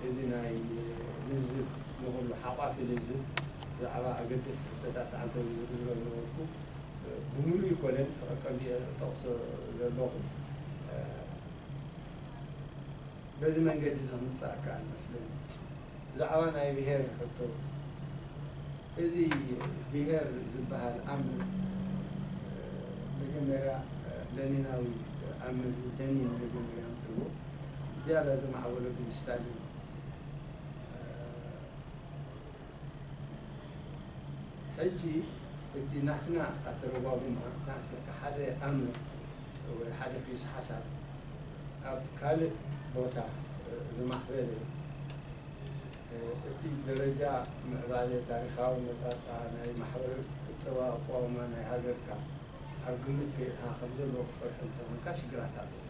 እዚ ናይ ልዝብ፣ ንኹሉ ሓቋፊ ልዝብ፣ ብዛዕባ ኣገደስቲ ሕቶታት ተዓንተው ዝብል ዝነበርኩ፣ ብምሉእ ይኮነን፣ ቀንዲ ጠቕሶ ዘለኹ፣ በዚ መንገዲ እዚ ክምጽእ ከኣል መስለኒ። ብዛዕባ ናይ ብሄር ሕቶ፣ እዚ ብሄር ዝበሃል ኣምር፣ መጀመርያ ለኒናዊ ኣምር እዩ። ለኒን መጀመርያ ኣምጽዎ፣ ዝያዳ ዘማዕበሎ ግን ስታሊን። ሕጂ እቲ ናትና ኣተረጓጉማ ናስለካ ሓደ ኣምር ወይ ሓደ ክልሰ ሓሳብ ኣብ ካልእ ቦታ ዝማዕበለ፣ እቲ ደረጃ ምዕባለ ታሪኻዊ መጻጻ ናይ ማሕበረ ቁጠባዊ ኣቋውማ ናይ ሃገርካ ኣብ ግምት ከየእትኻ ከም ዘለዎ ክትጠርሑ እንተኾንካ ሽግራት ኣለዎ።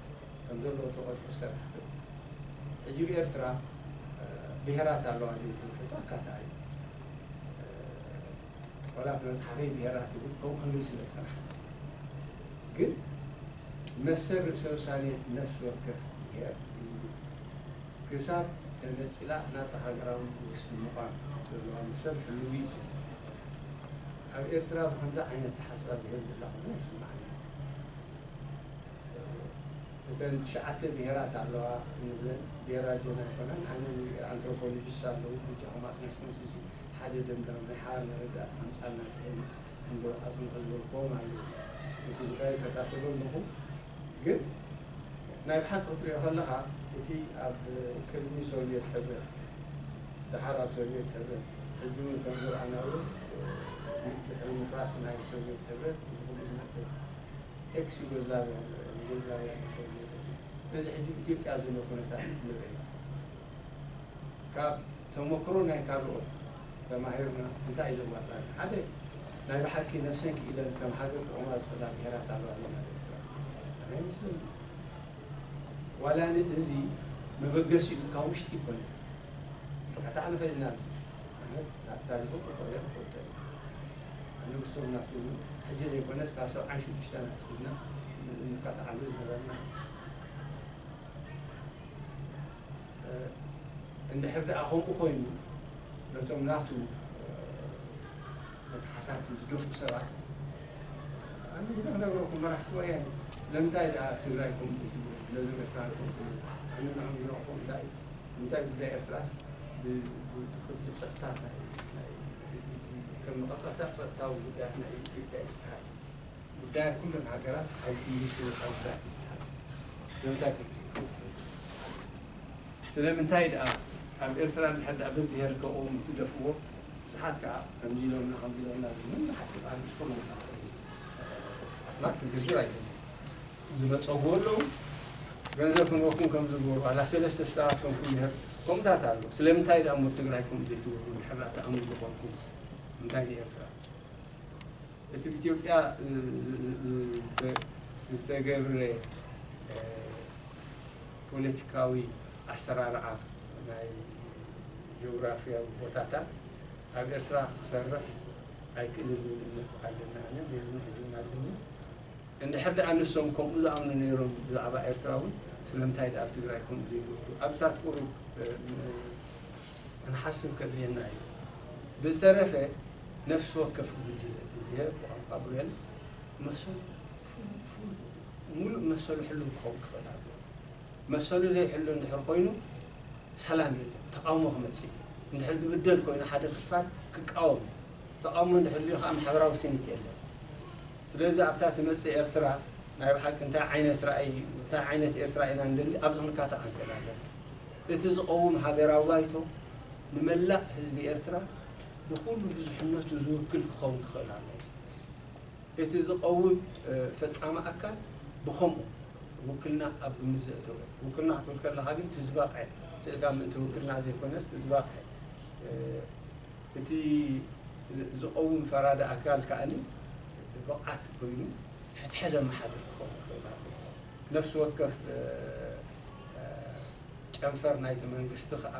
ከም ዘለዎ ተቐልሑ ዝሰርሕ ፍርዲ። ሕጂ ብኤርትራ፣ እ፣ ብሄራት ኣለዋ ድዩ ዝብል ሕቶ ኣካታዒ እዩ። እ፣ ዋላ እቲ መጽሓፈይ ብሄራት ይብል፣ ከምኡ ክንብል ስለ ዝጸናሕና። ግን መሰል ርእሰ ውሳኔ ነፍሲ ወከፍ ብሄር እዩ ዝብል። ክሳብ ተነጺላ ናጻ ሃገራዊ መንግስቲ ምቋም ዘለዋ መሰል ህልዊ እዩ ዝብል። ኣብ ኤርትራ ብኸምዚ ዓይነት ተሓስባ ብሄር ዘላ ኮይና ይስምዓኒ። እተን ትሽዓተ ብሄራት ኣለዋ እንብለን ብሄራት ድየን ኣይኮናን፣ ኣነ ንሪኦ ኣንትሮፖሎጂስት ኣለዉ፣ በጃኹም ኣጽኒዕኩም፣ እዚ ሓደ ደምዳሚ ናይ ሓባር መረዳእታ ከምጻልና ዝኽእል እንዶ ኣጽንዑ ዝበልክዎም ኣለዉ። እቲ ጉዳይ ይከታተሎ ኣለኹ። ግን ናይ ብሓቂ ክትሪኦ ከለኻ፣ እቲ ኣብ ቅድሚ ሶቭየት ሕብረት፣ ደሓር ኣብ ሶቭየት ሕብረት፣ ሕጂ እውን ከም ዝረኣናዮ ድሕሪ ምፍራስ ናይ ሶቭየት ሕብረት፣ እዚ ኩሉ ዝመጸ ኤክስ ዩጎዝላቭያ ንርኢ፣ ዩጎዝላቭያ ንርኢ ነይሩ። እዚ ሕጂ ኢትዮጵያ ዘሎ ኩነታት ንርኢ። ካብ ተመክሮ ናይ ካልኦት ተማሂርና እንታይ እዩ ዘዋጽኣና? ሓደ፣ ናይ ብሓቂ ነፍሰን ክኢለን ከም ሃገር ክቖማ ዝኽእላ ብሄራት ኣለዋ ድየን ኣብ ኤርትራ? ኣነ ኣይመስለኒ። ዋላ ንእዚ መበገሲኡ ካብ ውሽጢ ይኮነ። ብቐጥታ ንኽእል ኢና ኣብዚ። ማለት ታሪኹ ጽቡቕ እየ ክፈልጦ እየ። ኣነ ምስቶም ናቱ ሕጂ ዘይኮነስ ካብ ሰብዓን ሽዱሽተን ኣትሒዝና እንካትዓሉ ዝነበርና። እንድሕር ደኣ ከምኡ ኮይኑ ነቶም ናቱ ነቲ ሓሳብ ዝደፍኡ ሰባት ኣነ ግደ ክነግረኩም መራሕቲ ወያነ ስለምንታይ ደኣ ኣብ ትግራይ ከምኡ ዘይትብሉ ነዞም ኤርትራ ንኹም ኣነ ንዕም ዝነቕፎም እንታይ እንታይ ጉዳይ ኤርትራስ ብክፍሊ ጸጥታ ከም መቐጸልታ ጸጥታዊ ጉዳያት ናይ ኢትዮጵያ ይስተሃል። ጉዳያት ኩለን ሃገራት ኣብ ሚኒስትሪ ጉዳያት ይስተሃል። ስለምንታይ ስለምንታይ ደኣ ኣብ ኤርትራ እንድሕር ደኣ ብብሄር ከቕውም ትደፍዎ ብዙሓት ከዓ ከምዚ ኢሎምና ከምዚ ኢሎምና ዝብል ሓቂ ቃል ምስኮም ኣስማት ክዝርዝር ኣይደልን። ዝመፀጉ ኣለዉ። ገንዘብ ክንወኩም ከም ዝገበሩ ኣላ ሰለስተ ሰባት ከም ክምህር ከምታት ኣሎ። ስለምንታይ ደኣ እሞ ትግራይ ከም ዘይትገብሩ እንድሕር ደኣ ተኣምሩ ዝኾንኩም እንታይ ንኤርትራ እቲ ብኢትዮጵያ ዝተገብረ ፖለቲካዊ ኣሰራርዓ ናይ ጂኦግራፊያዊ ቦታታት ኣብ ኤርትራ ክሰርሕ ኣይክእልን ዝብል እምነት ኣለና። ኣነ ነይርኒ ሕጂ እውን ኣለኒ። እንድሕር ደኣ ንሶም ከምኡ ዝኣምኑ ነይሮም ብዛዕባ ኤርትራ እውን ስለምንታይ ደኣ ኣብ ትግራይ ከምኡ ዘይገብሩ ኣብታት ቁሩብ ክንሓስብ ከድልየና እዩ። ብዝተረፈ ነፍሲ ወከፍ ጉጅለ ብብሄር ብቋንቋ ብገለ መሰሉ ሙሉእ መሰሉ ሕሉው ክኸውን ክኽእል ኣለዎ። መሰሉ ዘይሕሉ እንድሕር ኮይኑ ሰላም የለን። ተቃውሞ ክመጽእ እዩ። እንድሕር ዝብደል ኮይኑ ሓደ ክፋል ክቃወም እዩ። ተቃውሞ እንድሕር ልዩ ከዓ ማሕበራዊ ስኒት የለን። ስለዚ ኣብታ ትመጽእ ኤርትራ ናይ ብሓቂ እንታይ ዓይነት ራእይ እንታይ ዓይነት ኤርትራ ኢና ንደሊ ኣብዚ ክንካታዕ ንክእል ኣለና። እቲ ዝቐውም ሃገራዊ ባይቶ ንመላእ ህዝቢ ኤርትራ ብኩሉ ብዙሕነቱ ዝውክል ክኸውን ክኽእል ኣለዎ። እቲ ዝቐውም ፈጻሚ ኣካል ብኸምኡ ውክልና ኣብ ግምት ዘእተወ ውክልና ክትብል ከለኻ ግን ትዝባቐ ስእልካ ምእንቲ ውክልና ዘይኮነስ ትዝባቐ እቲ ዝቐውም ፈራዲ ኣካል ከኣ ብብቕዓት ኮይኑ ፍትሒ ዘመሓድር ክኸውን ይኽእል ኣሎ። ነፍሲ ወከፍ ጨንፈር ናይቲ መንግስቲ ከኣ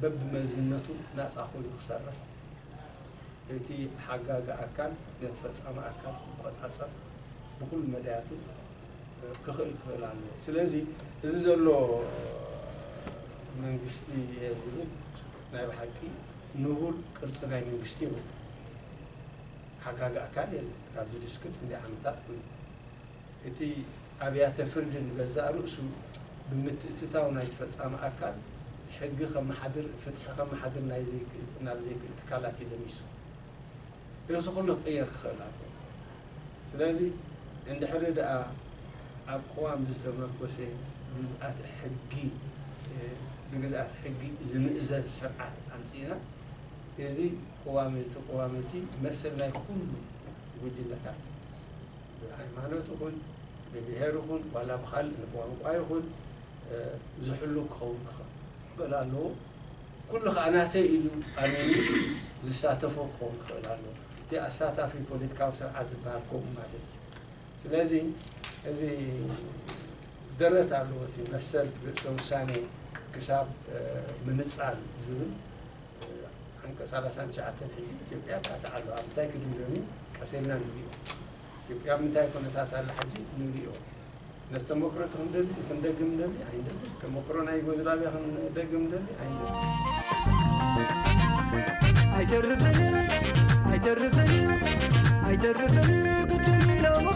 በብመዝነቱ ናጻ ኮይኑ ክሰርሕ እቲ ሓጋጊ ኣካል ነቲ ፈጻሚ ኣካል ክቆጻጸር ብኹሉ መዳያቱ ክኽእል ክኽእል ኣለዎ። ስለዚ እዚ ዘሎ መንግስቲ እየ ዝብል ናይ ብሓቂ ንቡር ቅርጺ ናይ መንግስቲ ይኹን ሓጋጊ ኣካል የለን። ካብዚ ድስክል ክንደይ ዓመታት ኮይኑ እቲ ኣብያተ ፍርዲ ንገዛእ ርእሱ ብምትእትታው ናይቲ ፈጻሚ ኣካል ሕጊ ከመሓድር ፍትሒ ከመሓድር ናይ ዘይክእል ናብ ዘይክእል ትካላት እዩ ለሚሱ። እዚ ኩሉ ክቕየር ክኽእል ኣለዎ። ስለዚ እንድሕሪ ደኣ ኣብ ቅዋም ዝተመርኮሰ ግዝኣት ሕጊ ብግዝኣት ሕጊ ዝምእዘዝ ስርዓት ኣምጺእና እዚ ቅዋም እቲ ቅዋም እቲ መሰል ናይ ኩሉ ጉጅለታት ብሃይማኖት ይኹን ብብሄር ይኹን ዋላ ብካልእ ብቋንቋ ይኹን ዝሕሉ ክኸውን ክኽእል ኣለዎ። ኩሉ ከዓ ናተይ ኢሉ ኣሚኑ ዝሳተፎ ክኸውን ክኽእል ኣለዎ። እቲ ኣሳታፊ ፖለቲካዊ ስርዓት ዝበሃል ከምኡ ማለት እዩ። ስለዚ እዚ ደረት ኣለዎ እቲ መሰል ርእሰ ውሳኔ ክሳብ ምንጻል ዝብል ዓንቀጽ ሰላሳን ትሽዓተን ሒዙ ኢትዮጵያ ካትዕ ኣሎ። ኣብ እንታይ ክድምደም እዩ? ቀስ ኢልና ንሪኦ። ኢትዮጵያ ኣብ ምንታይ ኩነታት ኣላ ሕጂ ንሪኦ። ነቲ ተመክሮ እቲ ክንደሊ ክንደግም ንደሊ ኣይንደሊ። ተመክሮ ናይ ዩጎዝላቪያ ክንደግም ንደሊ ኣይንደሊ። ኣይተርፍን ኣይተርፍን ኣይተርፍን ግድን ኢሎም